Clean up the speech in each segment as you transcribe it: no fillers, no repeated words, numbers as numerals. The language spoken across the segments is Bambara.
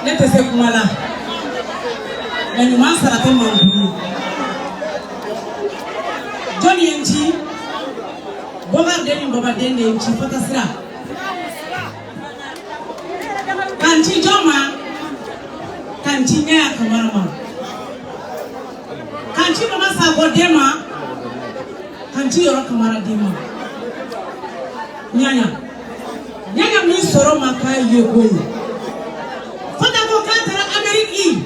Ne tɛ se kuma la, mɛ ɲuman sara tɛ mangun ye. Jɔnni ye n ci? Bɔkari den ni babaden de ye n ci Fatasira. Ka n ci jɔn ma? Ka n ci Ɲaya Kamara ma. Ka n ci Mama Sakɔ den ma. Ka n ci Yɔrɔ Kamara den ma. Ɲaɲa. Ɲaɲa min sɔrɔ ma k'a ye ko ye. Fata ko k'a taara Amérique.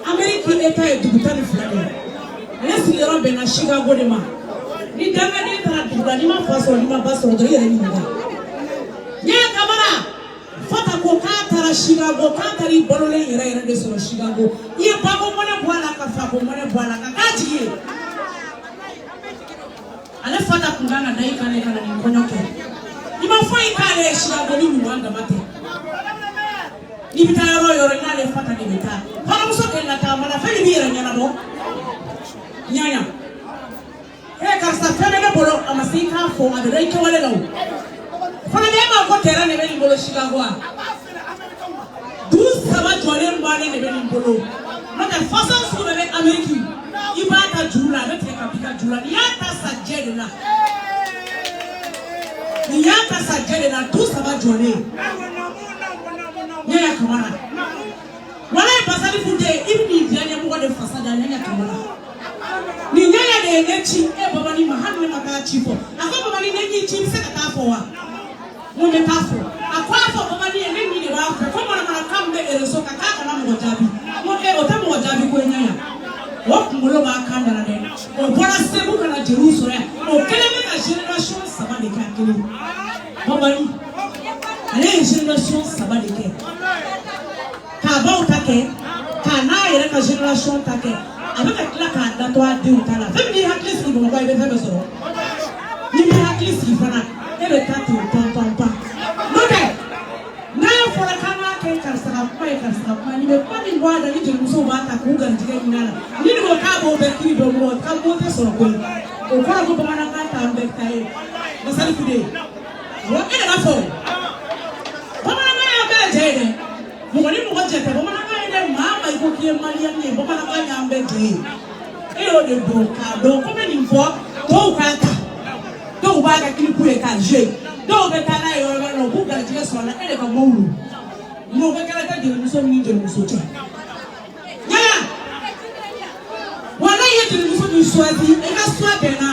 Amérique État ye dugu 12 de ye. Ale sigiyɔrɔ bɛnna Chicago de ma. Ni dangaden taara dugu la, n'i ma fa sɔrɔ, n'i ma ba sɔrɔ dɔrɔn, i yɛrɛ ɲininka. Ɲaɲa Kamara, Fata ko k'a taara Chicago, k'a taara i balolen yɛrɛ yɛrɛ de sɔrɔ Chicago. I ye bako mɔnɛ bɔ a la ka fako mɔnɛ bɔ a la ka k'a tigi ye. Ale Fata kun kan ka da i kan de ka na nin kɔɲɔ kɛ. I ma foyi k'ale ye Chicago ni ɲuman dama tɛ. N'i bɛ taa yɔrɔ o yɔrɔ, i n'ale Fata de bɛ taa. Hɔrɔnmuso kelen na taama la, fɛn min b'i yɛrɛ ɲɛnabɔ. Ɲaɲa. E karisa, fɛn bɛ ne bolo, a ma se i k'a fɔ, a bɛ dɔn i kɛwale la o. Fana de e ma ko terrain de bɛ nin bolo Chicago wa? Du saba jɔlen bannen de bɛ nin bolo. N'o tɛ façon sugu bɛɛ bɛ Amérique. I b'a ta juru la, a bɛ tigɛ ka b'i ka juru la. N'i y'a ta sa jɛ de la. Nin y'a ta sa jɛ de la, du saba jɔlen. Ɲaɲa Kamara. Walayi Basalifu den, i bɛ n'i diya ɲɛmɔgɔ de fasa da Ɲaɲa Kamara. Nin Ɲaɲa de ye ne ci e Babani ma, hali ne ma taa ci fɔ. A ko Babani, ne y'i ci, i bɛ se ka taa fɔ wa? N ko n bɛ taa fɔ. A ko a fɔ Babani ye, ne nin de b'a fɛ ko manamanakan min bɛ réseau kan k'a kana mɔgɔ jaabi. N ko e o tɛ mɔgɔ jaabi ko ye Ɲaɲa. O kunkolo b'a kan da la dɛ. O bɔra Segu ka na jeliw sɔrɔ yan. O kelen bɛ ka génération saba de kɛ a kelen. Babani ale ye génération saba de kɛ. K'a baw ta kɛ, k'a n'a yɛrɛ ka génération ta kɛ. A bɛ ka tila k'a datɔ a denw ta la. Fɛn min n'i hakili sigi Bamakɔ, i bɛ fɛn bɛɛ sɔrɔ. N'i m'i hakili sigi fana, e bɛ taa ten pan pan pan. N'o tɛ, n'a fɔra k'an k'a kɛ karisa ka kuma ye, karisa ka kuma, nin bɛ kuma min bɔ a da ni jelimusow b'a ta k'u garijɛgɛ ɲini a la. Ni nin ko k'a b'o bɛɛ kiri dɔn, mɔgɔ ka mot tɛ sɔrɔ koyi. O kɔrɔ ko bamanankan t'an bɛɛ ta ye. Masali Fude, wa e de b'a fɔ bamanankan y'an bɛɛ jɛ ye dɛ. Mɔgɔ ni mɔgɔ jɛ tɛ bamanankan ye dɛ. Maa ma i ko k'i ye maliyɛn ye, bamanankan y'an bɛɛ jɛ ye. E y'o de dɔn k'a dɔn ko n bɛ nin fɔ, tɔw k'a ta. Dɔw b'a kɛ clip ye k'a jouer, dɔw bɛ taa n'a ye yɔrɔ wɛrɛ la, u b'u garijɛgɛ sɔrɔ a la. E de ka mɔw don mɔgɔ kɛlɛ tɛ jelimuso ni jelimuso cɛ. Ɲaɲa, walayi, ye jelimuso min choisi, i ka choix bɛnna.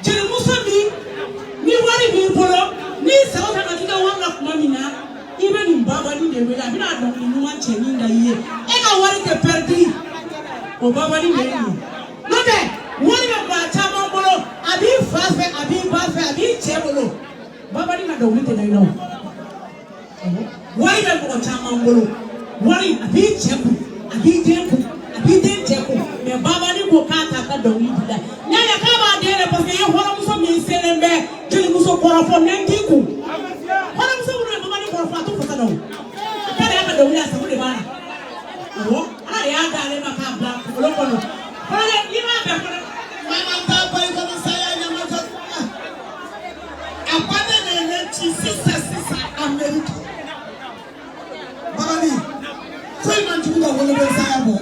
Jelimuso min ni wari b'i bolo, n'i sago kan ka k'i ka wari la tuma min na, i bɛ nin babani de wele, a bɛna dɔnkili ɲuman cɛnin da i ye, e ka wari tɛ perdu. O babani de ye nin ye. N'o tɛ, wari bɛ maa caman bolo, a b'i fa fɛ, a b'i ba fɛ, a b'i cɛ bolo, babani ka dɔnkili tɛ da i la o. Wari bɛ mɔgɔ caman bolo, wari a b'i cɛ kun, a b'i den kun, a b'i den cɛ kun, mɛ babani ko k'a t'a ka dɔnkili di la. Ɲaɲa k'a b'a den dɛ, parce que i ye hɔrɔnmuso min selen bɛ jelimuso kɔrɔfɔ nɛn t'i kun. Hɔrɔnmuso minnu ye babani kɔrɔfɔ, a t'u fasa da o. A ta de y'a ka dɔnkili, a sago de b'a la. Awɔ, Ala de y'a d'ale ma k'a bila kunkolo kɔnɔ. Kɔrɔkɛ, n'i m'a bɛɛ fɔ dɛ. Mana taa bɔ i kɔnɔ saya ɲamajɔ. A ko ne de ye ne ci sisan sisan Amérique. Babani, foyi man jugu ka woloden saya bɔ.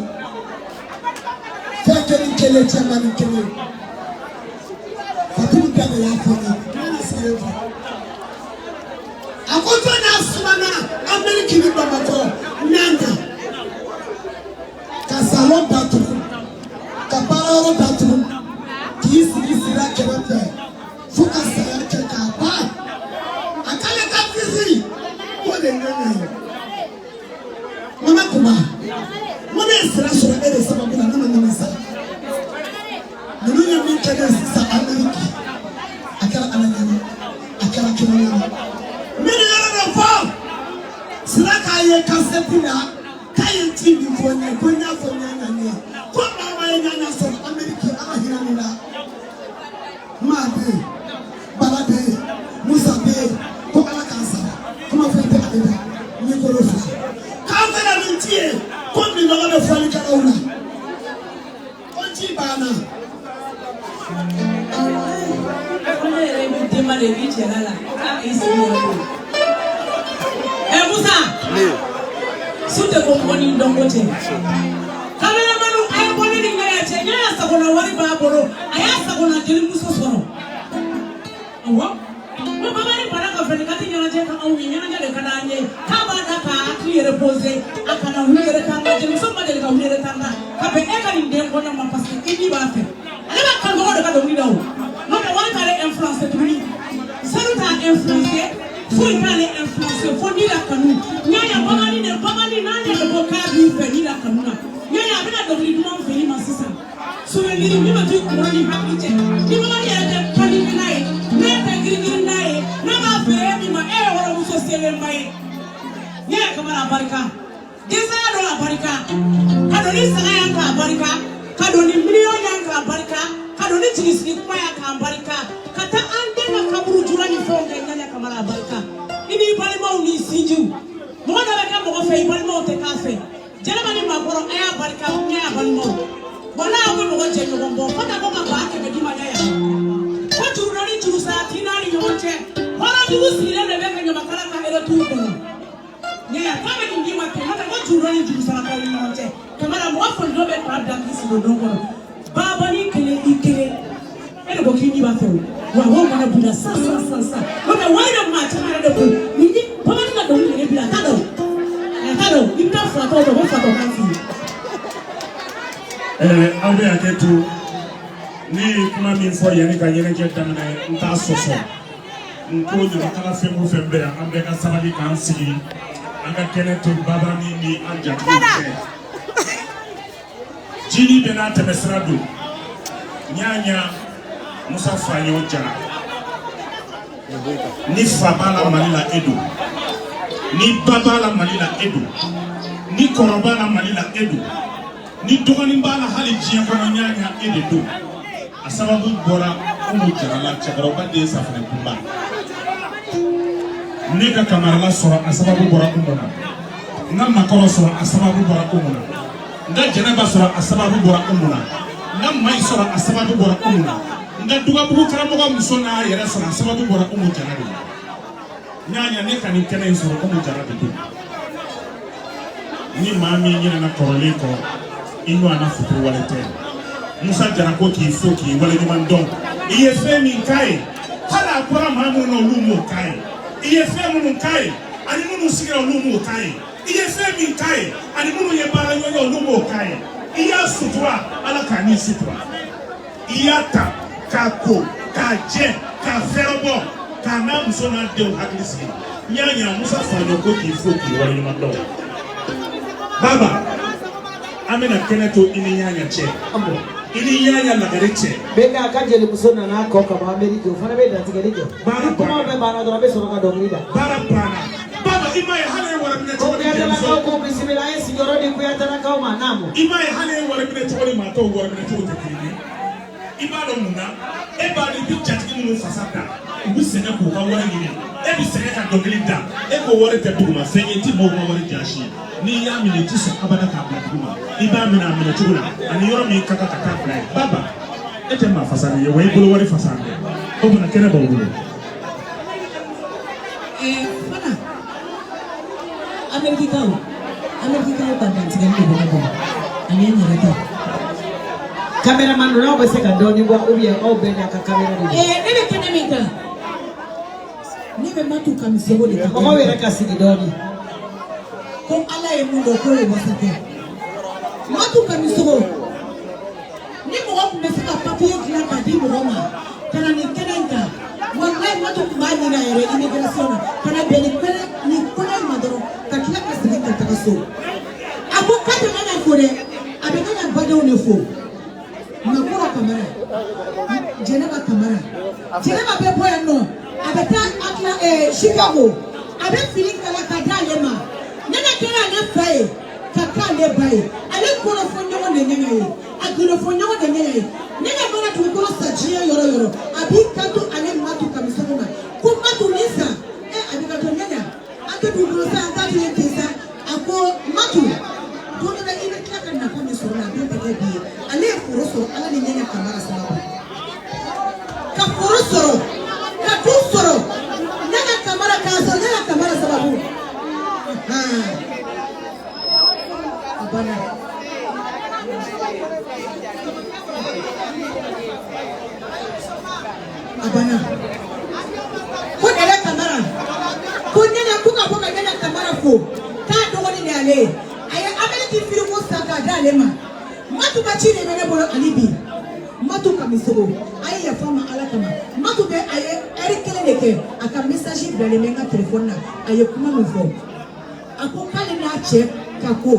Fɛn kelen kelen cɛmannin kelen. Fatimu Danbe y'a fɔ n ye, ne ni sigilen fɛ. A ko jɔn n'a sumana Amérique ni Bamakɔ ɲaɲa ka salon datugu, ka baarayɔrɔ datugu, k'i sigi sira kɛrɛfɛ fo ka saya kɛ k'a ban. A k'ale ka fisi k'o de ɲaɲa ye. Mama kuma, n ko ne ye sira sɔrɔ e de sababu la, ne ma nimisa. Ninnu ye min kɛ ne ye sisan Amérique, a kɛra Ala ɲɛna, a kɛra kira ɲɛna. N bɛ nin yɔrɔ de fɔ sira k'a ye kasɛti la k'a ye ci min fɔ n ye, ko n y'a fɔ ɲaɲa ye ko maa maa ye ɲaɲa sɔrɔ Amérique, Ala hinɛ nin la. Maa bɛ yen, Bala bɛ yen, Musa bɛ yen, ko Ala k'an sara kuma foyi tɛ ale da mikoro fila k'an fana nin ci ye ko minɔgɔ bɛ fɔlikɛlaw la, ko ci banna. Ko ne yɛrɛ bɛ denba de b'i cɛla la, k'a k'i sigi yɛrɛ bolo. Ɛ Musa. Ne. Su tɛ ko mɔgɔ ni dɔnko cɛ. Kameramanu a ye bɔ ne ni Ɲaya cɛ. Ɲaya sagona wari b'a bolo, a y'a sagona jelimuso sɔrɔ. Awɔ. Ko Babani bana ka fɛnɛ ka ti ɲɛnajɛ ka anw ye, ɲɛnajɛ de ka d'an ye. K'a b'a da k'a hakili yɛrɛ pose, a kana wuli yɛrɛ kan ka jelimuso ma deli ka wuli yɛrɛ kan ka bɛn e ka nin den kɔnɔ ma parce que i ni b'a fɛ. Ale b'a kanubagaw de ka dɔnkili da o. N'o tɛ wari t'ale influencer tuguni. Sanu t'a influencer, foyi t'ale influencer fo ni la kanu. Ɲaya Babani de Babani n'a ɲɛ de ko k'a b'i fɛ ni la kanu na. Ɲaya a bɛna dɔnkili duman fɛ i ma sisan. Souvenir min bɛ t'i kunkolo ni hakili cɛ. Ni Babani yɛrɛ tɛ panique n'a ye, n'e tɛ girin-girin n'a ye, n'a b'a feere min ma, e ye hɔrɔnmuso selenba ye. Ɲaya Kamara a barika. Dɛsɛya dɔ a barika. Ka don ni saga yan k'a barika. Ka don ni miliyɔn yan k'a barika. Ka don ni jigisigi kuma yan k'a barika. Ka taa an den ka kaburu jura ni fɛnw kɛ Ɲaya Kamara a barika. I n'i balimaw n'i sinjiw. Mɔgɔ dɔ bɛ kɛ mɔgɔ fɛ, i balimaw tɛ k'a fɛ. Jɛnɛba ni Makɔrɔ a y'a barika Ɲaya balimaw. Wala aw bɛ mɔgɔ jɛ ɲɔgɔn bɔ. Fo ka ko ka 100 000 d'i ma Ɲaya. Ko juru dɔ ni juru sara t'i n'a ni ɲɔgɔn cɛ. Hɔrɔn jugu sigilen de bɛ ka ɲamakala ka retour kɔnɔ. Ɲaya k'a bɛ nin d'i ma ten, n'o tɛ ko juru dɔ ni juru sara t'aw ni ɲɔgɔn cɛ. Kamara mɔgɔ folidɔ bɛ k'a bila k'i sigi o don kɔnɔ. Babani kelen i kelen. E de ko k'i ni b'a fɛ o. Wa o mana b'i la san san san san. N'o tɛ wari bɛ maa caman yɛrɛ de kun. Nin ni Babani ka dɔnkili de bɛ bila a t'a dɔn. A t'a dɔn. I bɛ taa fatɔ dɔn ko fatɔ kan f'i ye. Aw bɛ hakɛ to, ne ye kuma min fɔ yanni ka ɲɛnajɛ daminɛ, n t'a sɔsɔ. N ko ɲamakala fɛn o fɛn bɛ yan, an bɛɛ ka sabali k'an sigi, an ka kɛnɛ to Babani ni an jatigiw cɛ. Jini bɛɛ n'a tɛmɛsira don. Ɲaɲa Musa Faɲɔ Jara, ni fa b'a la Mali la, e don. Ni ba b'a la Mali la, e don. Ni kɔrɔ b'a la Mali la, e don. Ni dɔgɔnin b'a la hali diɲɛ kɔnɔ, Ɲaɲa, e de don. A sababu bɔra Umu Jara la, cɛkɔrɔba den safunɛ kunba. Ne ka kamarala sɔrɔ, a sababu bɔra Umu na. N ka makɔrɔ sɔrɔ, a sababu bɔra Umu na. N ka Jɛnɛba sɔrɔ, a sababu bɔra Umu na. N ka Mayi sɔrɔ, a sababu bɔra Umu na. N ka Dugabugu karamɔgɔ muso n'a yɛrɛ sɔrɔ, a sababu bɔra Umu Jara de la. Ɲaɲa, ne ka nin kɛnɛ in sɔrɔ, Umu Jara de don. Ni maa min ɲinɛna kɔrɔlen kɔ, i ɲɔgɔnna fitiriwale tɛ. Musa Jara ko k'i fo k'i waleɲuman dɔn. I ye fɛn min k'a ye, hali a bɔra maa minnu na, olu m'o k'a ye. I ye fɛn minnu k'a ye ani minnu sigira, olu m'o k'a ye. I ye fɛn min k'a ye ani minnu ye baara ɲɔgɔn ye, olu m'o k'a ye. I y'a sutura, Ala k'a ni sutura. I y'a ta k'a ko k'a jɛ k'a fɛrɛ bɔ k'a n'a muso n'a denw hakili sigi. N y'a ɲa Musa Faɲɔ ko k'i fo k'i waleɲuman dɔn. Baba, an bɛna kɛnɛ to i ni Ɲaɲa cɛ, i ni Ɲaɲa lagare cɛ. Bɛɛ a ka jelimuso nana kɔ ka bɔ Ameriki, o fana bɛ dantigɛli kɛ. Baara Ni kumaw bɛɛ banna dɔrɔn, a bɛ sɔrɔ ka dɔnkili da. Baara banna. Baba, i m'a ye hali e wari minɛ Ko cogo ni Kuyatalakaw jelimuso ko bisimila, an ye sigiyɔrɔ di Kuyatalakaw ma naamu. I m'a ye hali e wari minɛ cogo ni maa tɔw wari minɛ cogo tɛ kelen ye. I b'a dɔn mun na? E b'a dɔn i bɛ jatigi minnu fasa da, u bɛ sɛgɛn k'u ka wari ɲini, e bɛ sɛgɛn ka dɔnkili da. E ko wari tɛ duguma fɛn ye, i ti mɔgɔw ka wari jasi. N'i y'a minɛ, i ti sɔn abada k'a bila duguma. I b'a minɛ a minɛ cogo la ani yɔrɔ min ka kan ka taa bila yen. Baba, e tɛ maa fasa ye wa, i bolo wari fasa tɛ. O fana kɛnɛ b'aw bolo. Fana Amerikikaw, Amerikikaw ka dantigɛli de bɛ ne bolo ani n yɛrɛ ta. Caméraman ninnu, aw bɛ se ka dɔɔnin bɔ ou bien aw bɛɛ n'a ka caméra de don. Ne bɛ kɛnɛ min kan, ne bɛ Matu Kamisoko de ka Mɔgɔw yɛrɛ ka sigi dɔɔnin. Ko Ala ye mun dɔn k'o ye wasa kɛ. Matu Kamisoko, ni mɔgɔ tun bɛ se ka papiye dilan ka di mɔgɔ ma ka na nin kɛnɛ in kan, walayi Matu tun b'a ɲini a yɛrɛ immigration na ka na bɛn nin kɛnɛ nin kɔnɔ in ma dɔrɔn ka tila ka segin ka taga so. A ko k'a tɛ Ɲaɲa fo dɛ, a bɛ Ɲaɲa badenw de fo. Makɔrɔ Kamara, Jɛnɛba Kamara, Jɛnɛba bɛ bɔ yan nɔ, a bɛ taa Atla Chicago, a bɛ fini kala ka d'ale ma. Ɲaɲa kɛra ale fa ye ka k'ale ba ye. Ale kɔrɔfɔ ɲɔgɔn de Ɲaɲa ye, a gindofɔ ɲɔgɔn de Ɲaɲa ye. Ɲaɲa mana dugukolo sa diɲɛ yɔrɔ yɔrɔ, a b'i kanto ale Matu Kamisoko ma ko Matu nin san ɛ. A bɛ ka to Ɲaɲa, an tɛ dugukolo sa, an t'a to yen ten sa. A ko Matu, don dɔ la i bɛ tila ka nafa min sɔrɔ la, a don tɛ kɛ bi ye. Ale ye foro sɔrɔ Ala ni Ɲaɲa Kamara sababu, ka foro sɔrɔ, ka du sɔrɔ Ɲaɲa Kamara, k'a sɔrɔ Ɲaɲa Kamara sababu. fo k'a dɔgɔnin de y'ale ye a ye Ameriki firiko san k'a d'ale ma Matu ka ci de bɛ ne bolo hali bi Matu Kamisogo a ye yafa n ma Ala kama Matu bɛ a ye ɛri kelen de kɛ a ka message bilalen bɛ n ka telefɔni na a ye kuma min fɔ a ko k'ale n'a cɛ ka ko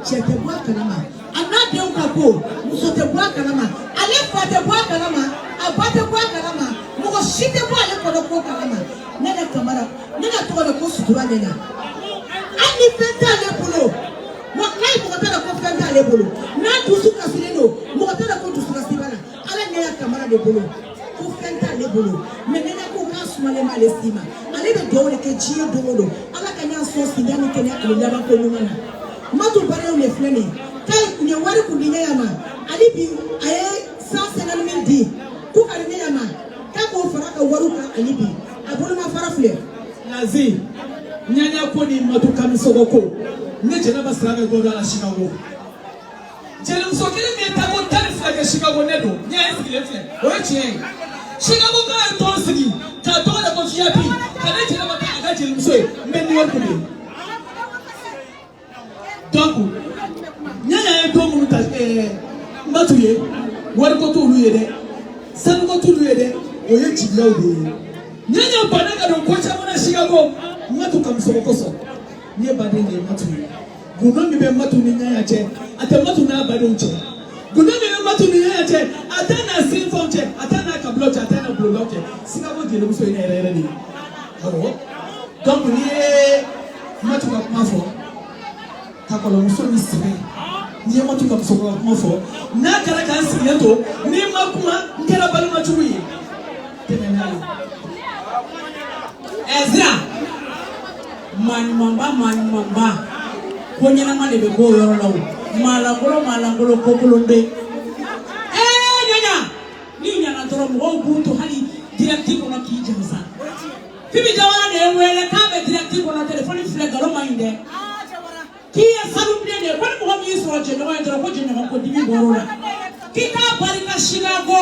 cɛ tɛ bɔ a kalama a n'a denw ka ko muso tɛ bɔ a kalama ale fa tɛ bɔ a kalama a ba tɛ bɔ a kalama mɔgɔ si tɛ bɔ ale kɔnɔ ko kalama Nɛnɛ Kamara ne ka tɔgɔ de ko sutura nɛnɛ hali ni fɛn t'ale bolo walayi mɔgɔ t'a dɔn ko fɛn t'ale bolo n'a dusu kasilen don mɔgɔ t'a dɔn ko dusukasi b'a la ala Nɛnɛ Kamara de bolo ko fɛn t'ale bolo mɛ Nɛnɛ ko k'a sumalen b'ale si ma ale bɛ dugawu de kɛ diɲɛ don o don ala ka ɲa sɔn siga ni kɛnɛya ani labanko ɲuman na Matu badenw de filɛ nin ye k'a ye nin wari kun di Ɲɛɲa ma hali bi a ye 150 000 di ko ka di Ɲɛɲa ma k'a k'o fara a ka wariw kan hali bi a bolomafara filɛ. Nazi Ɲaɲa ko ni Matu Kamisɔgɔ ko ne Jɛnɛba sira bɛ dɔ la Chicago jelimuso kelen min ye tako 12 kɛ Chicago ne don ɲɛ ye sigilen filɛ o ye tiɲɛ ye Chicago ka ye tɔn sigi k'a tɔgɔ da ko VIP ka ne Jɛnɛba kɛ a ka jelimuso ye n bɛ New York de donc Ɲaɲa ye don minnu ta Matu ye wariko t'olu ye dɛ sanuko t'olu ye dɛ o ye jigiyaw de ye Ɲaɲa banna ka don ko caman na Chicago Matu Kamisɔgɔ kosɔn ne baden de ye Matu ye gundo min bɛ Matu ni Ɲaɲa cɛ a tɛ Matu n'a badenw cɛ gundo min bɛ Matu ni Ɲaɲa cɛ a tɛ n'a senfɛnw cɛ a tɛ n'a kabilaw cɛ a tɛ n'a bulondaw cɛ Chicago jelimuso ye ne yɛrɛ yɛrɛ de ye awɔ donc n'i ye Matu ka kuma fɔ ka kɔlɔmuso ni sɛbɛ n'i ye Matu Kamisɔgɔ ka kuma fɔ n'a kɛra k'an sigilen to n'i ma kuma n kɛra balimajugu ye tɛmɛ n'a ye. Ɛzra maa ɲumanba maa ɲumanba ko ɲɛnama de bɛ bɔ o yɔrɔ la o maa lankolon maa lankolon ko kolon den ee Ɲaɲa n'i ɲana dɔrɔn mɔgɔw b'u to hali direct kɔnɔ k'i jansa Fifi Jawara de ye n wele k'a bɛ direct kɔnɔ telefɔni filɛ nkalon man ɲi dɛ k'i ye sanu bilen de ye ko ni mɔgɔ min y'i sɔrɔ jɛɲɔgɔn ye dɔrɔn ko jɛɲɔgɔn ko dimi bɔr'o la k'i k'a barika Chicago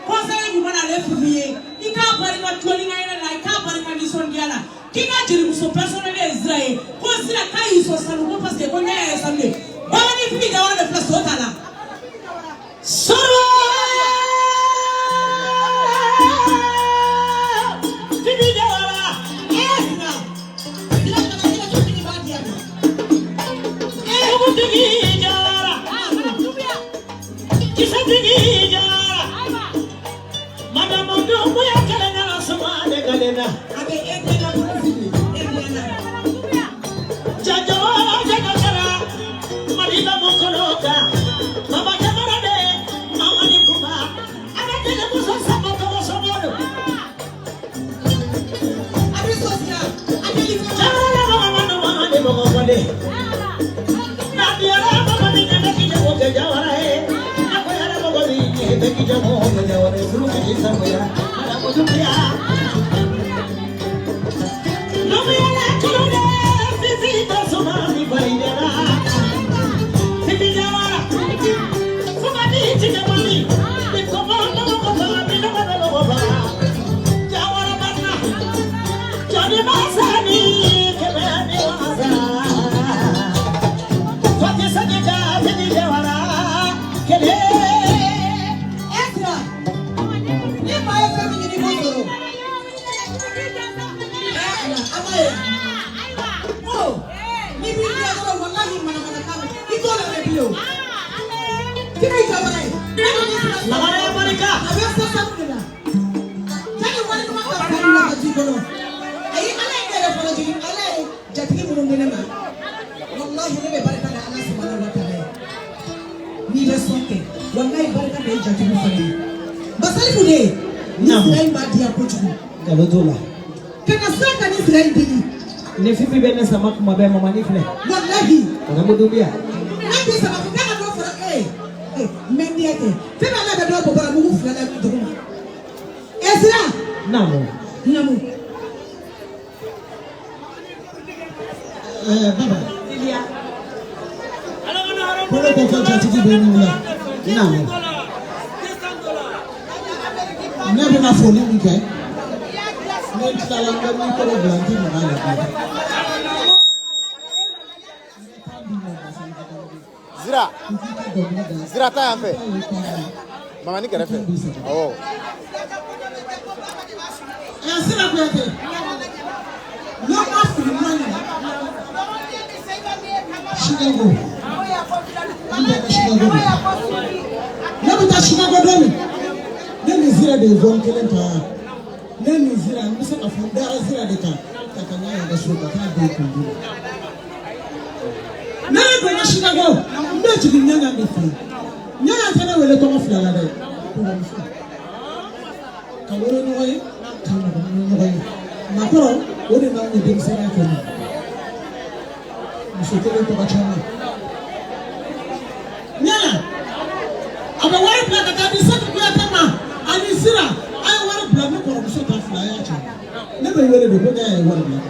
conseil ɲuman n'ale Fifi ye i k'a barika tulonkɛ yɛlɛ la i k'a barika nisɔndiya la k'i ka jelimuso personnel ye Zira ye ko Zira k'a y'i sɔn sanu ko parce que ko ɲɛ ye sanu de ye Baba ni Fifi Jawara de filɛ so ta la sɔrɔ Fifi Jawara Zira Zira kana Zira jotigi b'a di yan nɔ. Dugutigi Jawara, kisɛtigi Jawara, Madamu Doumbouya kɛlɛ nana suma de galela. A bɛ e den ka kɔrɔ Fifi e den na. Jajo jajo kɛra Maliba mukolo kan, Baba Kamara de Mamadi Kuba, a bɛ jelimuso saba tɔgɔ sɔngɔ don. A bɛ sɔn Zira a bɛ nin fɛn. Jawara Mamadu Mamadi mɔgɔ wale. Nabiyara Mamadi ɲɛ k'i jago kɛ Jawara ye. Akoyara mɔgɔ min ɲɛ bɛ k'i jago kɛ Jawara ye. Furu k'i sagoya, Madamu Doumbouya. Doumbouya la kulu de, Fifi tasuma mi bayidara. Fifi Jawara, fuga ni tigɛ mali. Ni kɔmɔ nɔgɔ ba, mi nɔgɔ nɔgɔ ba. Jawara banna, jɔnni masani, kɛmɛ ni wasa. Fati Sadika, Fifi Jawara, kele. Ezra ni maa ye fɛn min ɲini i b'o sɔrɔ. Ala a ma ye. Ko n'i b'i diya dɔrɔn walahi manamanakan na i t'o lamɛn bilen o. Fifi Jawara ye. Ne ko ko Sira Lamara barika. a bɛ se sanu de la. Jani wari ɲuman ka fisa ni la ka t'i kɔnɔ. Ayi ala ye ne yɛrɛ fɔlɔ jigin ala ye jatigi minnu di ne ma. Walahi ne bɛ barika da ala subahana wa taala ye. N'i bɛ sɔn kɛ walahi barika de ye jatigiw fana ye. Basalifu de ni Naamu. sira in b'a diya kojugu. Nkalon t'o la. Ka na sira ka ni sira in deli. Ni Fifi bɛ ne sama kuma bɛɛ mamani filɛ. Walahi. Madamu Doumbouya. N'a bi saba ko k'a ka dɔ fara e ye mɛ n'i y'a kɛ fɛn min ala bɛ dɔ bɔ bɔra mugu fila la dugu ma. Ezra Naamu. Namu. Baba ko ne ko ko jatigi bɛ mun la. Naamu. Ne bɛna foli min kɛ, ne tilala n bɛ mikoro bila n tɛ ɲinɛ a la bilen. Sira. Sira ta yan fɛ. Mamani kɛrɛfɛ. Awɔ. Ɛ Sira Kuyate. Ne ma fili ma ɲinɛ. Chicago. An bɛɛ ka Chicago. Ne bɛ taa Chicago don min. Ne ni Zira de ye vol kelen ta. Ne ni Zira n bɛ se k'a fɔ n dara Zira de kan ka taa n'a ye ka so ka taa den kun di. Ne yɛrɛ donna Chicago n bɛ jigin Ɲaɲa de fɛ yen. Ɲaɲa tɛ ne wele tɔgɔ fila la dɛ. Kɔrɔmuso. Ka wolo ɲɔgɔn ye ka mɔgɔ ɲɔgɔn ye. Makɔrɔ o de n'anw ye denmisɛnninya kɛ ɲɔgɔn. Muso kelen tɔgɔ caman. Ɲaɲa a bɛ wari bila ka taa di Sɛki Kuyate ma ani Zira a ye wari bila ne kɔrɔmuso ta fila a y'a cɛ. Ne bɛ wele de ko Ɲaɲa ye wari bila.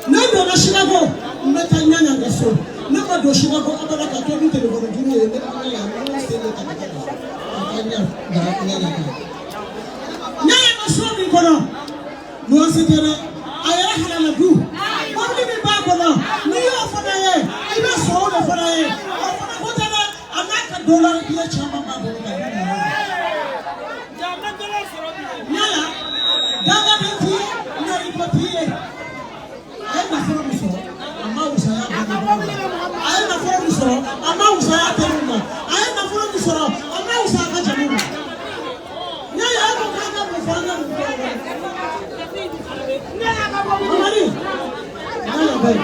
Ne donna Chicago n bɛ taa Ɲaɲa ka so. Ne ma don Chicago abada ka to ni telefɔni juru ye ne bɛ yan n sen de ta ka taa ka taa Ɲaɲa kan. Ɲaɲa ka so min kɔnɔ luwanse tɛ dɛ a yɛrɛ halala du mobili min b'a kɔnɔ n'i y'o fana ye i bɛ sɔn o de fana ye o fana ko tɛ dɛ a n'a ka dolari biye caman b'a bolo ka di nin ma. Ɲaɲa dangaden t'i ye ɲariko t'i ye a ye nafolo min sɔrɔ a ma wusaya bangebaaw ma a ye nafolo min sɔrɔ a ma wusaya teriw ma a ye nafolo min sɔrɔ a ma wusaya a ka jamu ma. Ɲaɲa e ko k'an ka mun fɔ an ka mun fɔ Mamadi Ɲaɲa ba ye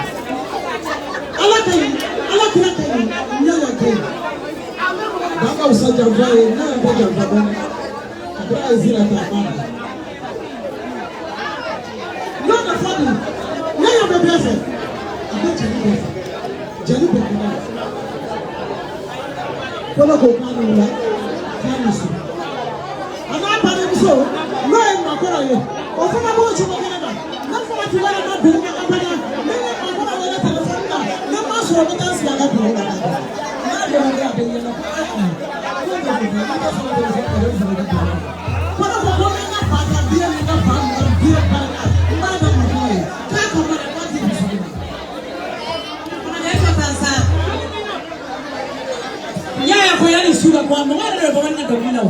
Ala ka ɲi Ala kira ka ɲi Ɲaɲa ka ɲi ba ka wusa janfa ye Ɲaɲa tɛ janfa dɔn kabini a ye Zira ta a m'a bila. N'o de fɔ bi Ɲaɲa bɛ bɛɛ fɛ a bɛ jeli bɛɛ fɛ jeli bɛɛ kɔnɔ la ko ne ko k'a ni wula k'a ni su a n'a badenmuso n'o ye makɔrɔ ye o fana b'o cogo kelen na ne fana tun bɛ ka don ka abada ne ye makɔrɔ wele telefɔni na ne ma sɔrɔ n bɛ taa n sigi a ka biro la n'a donna dɔrɔn a bɛ yɛlɛ ko a ko ne ko ne tɛ sɔn telefɔni na ne bɛ sɔrɔ ka biro la ko ne ko ko ne ka fa ka biye ni ka fa ka biye barika n b'a da makɔrɔ ye k'a ka mara k'a ti muso ma. Ɲaɲa ko yanni su ka bɔ a mɔgɔ yɛrɛ de bɛ Babani ka dɔnkili la o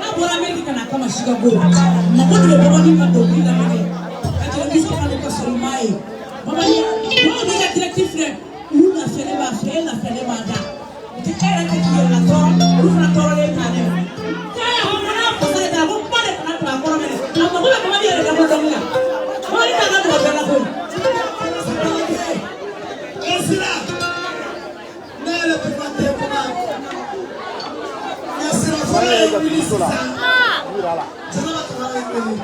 n'a bɔra Amérique ka na a kama Chicago mɔgɔ de bɛ Babani ka dɔnkili lamɛn ka jelimuso fana ka sɔrɔ maa ye Babani mɔgɔ b'i ka direct filɛ olu lafiyalen b'a fɛ e lafiyalen b'a da u tɛ e yɛrɛ kɛ k'i yɛrɛ la tɔɔrɔ olu fana tɔɔrɔlen t'a dɛ. Ɲaɲa ko n'a fasa de ta ko kuma de kana to a kɔrɔ mɛnɛ a mago bɛ Babani yɛrɛ ka bɔ dɔnkili la Babani t'a ka mɔgɔ bɛɛ la koyi. O Sira ne yɛrɛ bɛ fa tɛ kuma nka Sira fɔlɔ ye wuli sisan Jɛnɛba Kamara ye wuli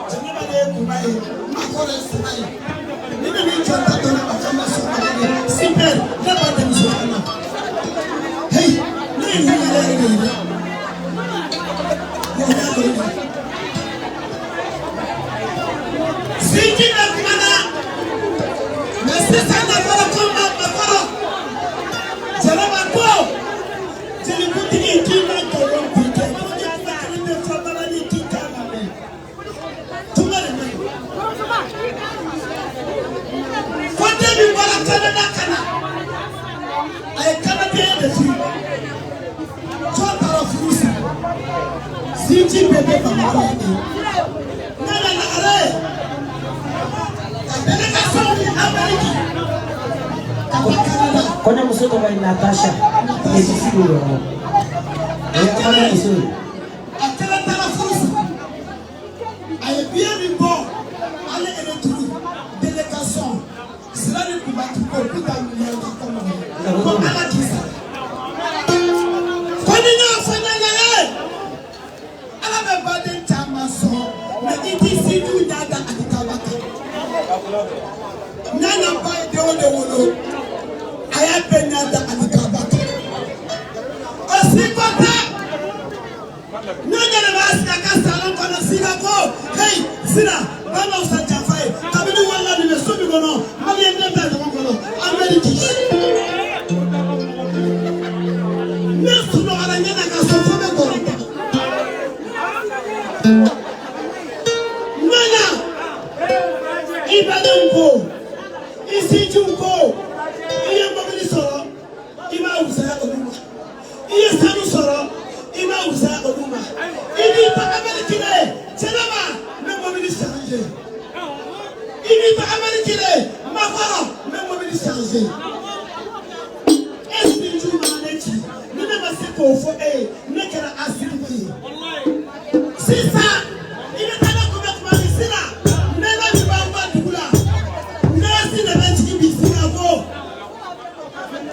Jɛnɛba de ye kunba ye Makɔrɔ ye suma ye ni ne ni jɔ ta dɔrɔn a kan ka sɔn ma de super ne b'a denmuso fana hey ne ye nin yɛrɛ yɛrɛ de ye dɛ ne y'a dɔn de. Sinji bɛ kuma na mɛ sisan nafolo ko ma makɔrɔ Jɛnɛba ko jelikuntigi k'i ma nkalon tigɛ ko ni kuma kelen bɛ fɔ Babani k'i t'a lamɛn kuma de ma ɲi. Ko den min bɔra Canada ka na a ye Canadien de furu jɔn taara furu sa sinji bɛɛ bɛ Bamakɔ yan de ne nana lagare ka délégation ni Amérique ka taa Canada. Kɔɲɔmuso tɔgɔ ye Natasha Esisi de don. O ye kɔɲɔmuso ye. A kelen taara furu sa a ye biye min bɔ ale retour délégation Sira ni Kunba tun ko k'u ta miliyɔn ta kɔ mɔgɔ ye ko Ala k'i sara ko ni n y'o fɔ Ɲaɲa ye Ala bɛ baden caman sɔn mɛ i t'i sinjiw ɲa da ani kaba kan Ɲaɲa ba ye den o den wolo a y'a bɛɛ ɲa da ani kaba kan o si ko tɛ Ɲaɲa de b'a sigi a ka salon kɔnɔ Chicago hey Sira ba ma fisa janfa ye kabini wala nin bɛ so min kɔnɔ maliyɛn den t'a ɲɔgɔn kɔnɔ Amérique ne sunɔgɔra Ɲaɲa ka so fo n bɛ gɔrɔ ta Ɲaɲa i badenw ko i sinjiw to Amérique de, Jɛnɛba, n bɛ mobili changer. I b'i to Amérique de, Makɔrɔ, n bɛ mobili changer. E sinjiw mana ne ci, ni ne ma se k'o fɔ e ye, ne kɛra asidi ye. Sisan, i bɛ taa ne kunbɛ tuma min sira, nɛnɛ min b'an ba dugu la, nɛɛsi de bɛ jigin bi Sikaso.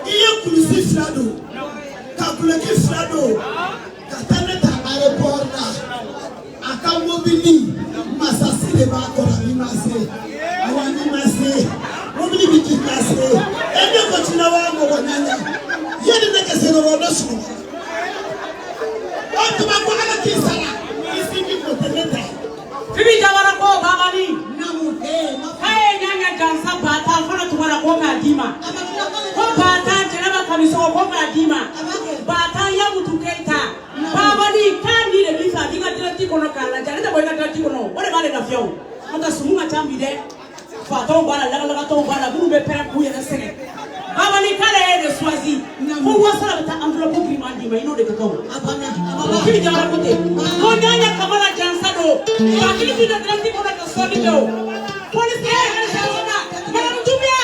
I ye kulusi 2 don, ka guloki 2 don, ka taa ne ta aéroport la. A ka mobili masasi de b'a kɔrɔ, a b'i ma se. Awa n'i ma se, mobili bɛ k'i ma se. E ne ko ci la wa mɔgɔ ɲaɲa. Yanni ne ka se yɔrɔ ne sunɔgɔra. O tuma ko Ala k'i sara, i sinji ko tɛ ne ta. Fifi Jawara ko Babani. Naamu ee ma K'a ye ɲaɲa gansa 10 000 fana tugara ko k'a d'i ma. A ma tila k'ale Ko 10 000 Jɛnɛba Kamisɔgɔ ko k'a d'i ma. A b'a kɛ. 10 000 Yamutu Keyita. Babani k'a ni de b'i fɛ a b'i ka direct kɔnɔ k'a lajɛ, ale tɛ bɔ i ka direct kɔnɔ, o de b'ale lafiya o. N'o tɛ sumu ka ca bi dɛ. Fatɔw b'a la, lagalakatɔw b'a la, minnu bɛ pɛrɛn k'u yɛrɛ sɛgɛn. Babani k'ale ye de choisi. Ko wasala bɛ taa enveloppe giriman d'i ma, i n'o de ka kan o. A banna a banna. Fifi Jawara ko ten. Ko ɲaɲa Kamara jansa don. 10 000 bi don direct kɔnɔ ka sɔnni kɛ o. Polisi madame Doumbia.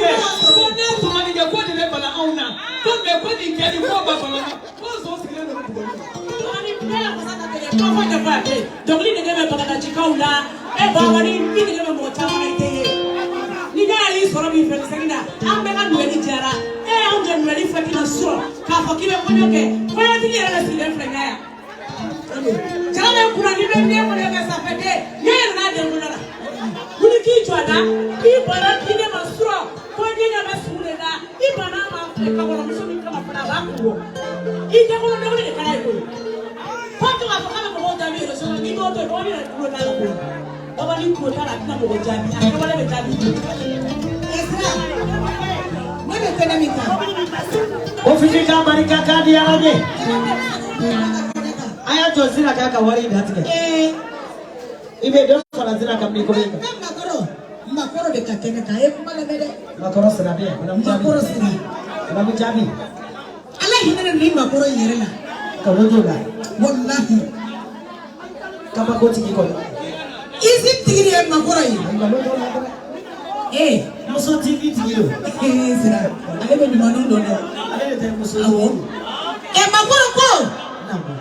Ko ne sɔrɔ nin kɛ ko de bɛ bala anw na, ko mɛ ko nin kɛ nin ko ba bala na, ko zon sigilen don bugɔli la. Babani bɛɛ la fasa ka gɛlɛn, kuma fɔ ɲɛfɔ a tɛ. Dɔnkili nege bɛ bagadajikaw la. E Babani, i nege bɛ mɔgɔ caman na, i tɛ ye. Ni ne y'i sɔrɔ min fɛ segin na, an bɛɛ ka Noël diyara. E y'anw jɛ Noël fête la surɔ k'a fɔ k'i bɛ kɔɲɔ kɛ. Kɔɲɔtigi yɛrɛ de sigilen filɛ ɲɛ yan. Jara bɛ kunna n'i bɛ den kɔɲɔ kɛ ça fait den. Ne yɛrɛ n'a den kɔɲɔ la. Wuli k'i jɔ a la, k'i banna k'i ne ma surɔ, ko ne ɲɛ bɛ sugu de la. I banna a ma kakɔlɔmuso min kama fana, a b'a kun bɔ. I denwolo dɔgɔnin de kɛra ye koyi. Fo to k'a fɔ k'a bɛ mɔgɔw jaabi réseau kan, k'i t'o to yen, mɔgɔ yɛrɛ tulo t'a la koyi. Babani tulo t'a la, a tɛna mɔgɔ jaabi, a kɛwale bɛ jaabi. Sira, ne bɛ kɛnɛ min kan. Ko Fifi ka barika k'a di Ala ye. A y'a jɔ Sira k'a ka wari in datigɛ. I bɛ dɔ fara Sira kan min ko min kan. Ne makɔrɔ, makɔrɔ de ka kɛnɛ kan, a ye kuma lamɛn dɛ. Makɔrɔ sira bɛ yan. Madame Jaabi. Makɔrɔ sira. Madame Jaabi. Ala hinɛ ne ni makɔrɔ in yɛrɛ la. Nkalon t'o la. Walahi. Kabako tigi kɔni. Izini tigi de ye makɔrɔ ye. Nkalon t'o la dɛ. Muso TV tigi don. Sira, ale bɛ ɲumanninw dɔn dɛ. Ale de tɛ muso. Awɔ. Makɔrɔ ko. Naamu.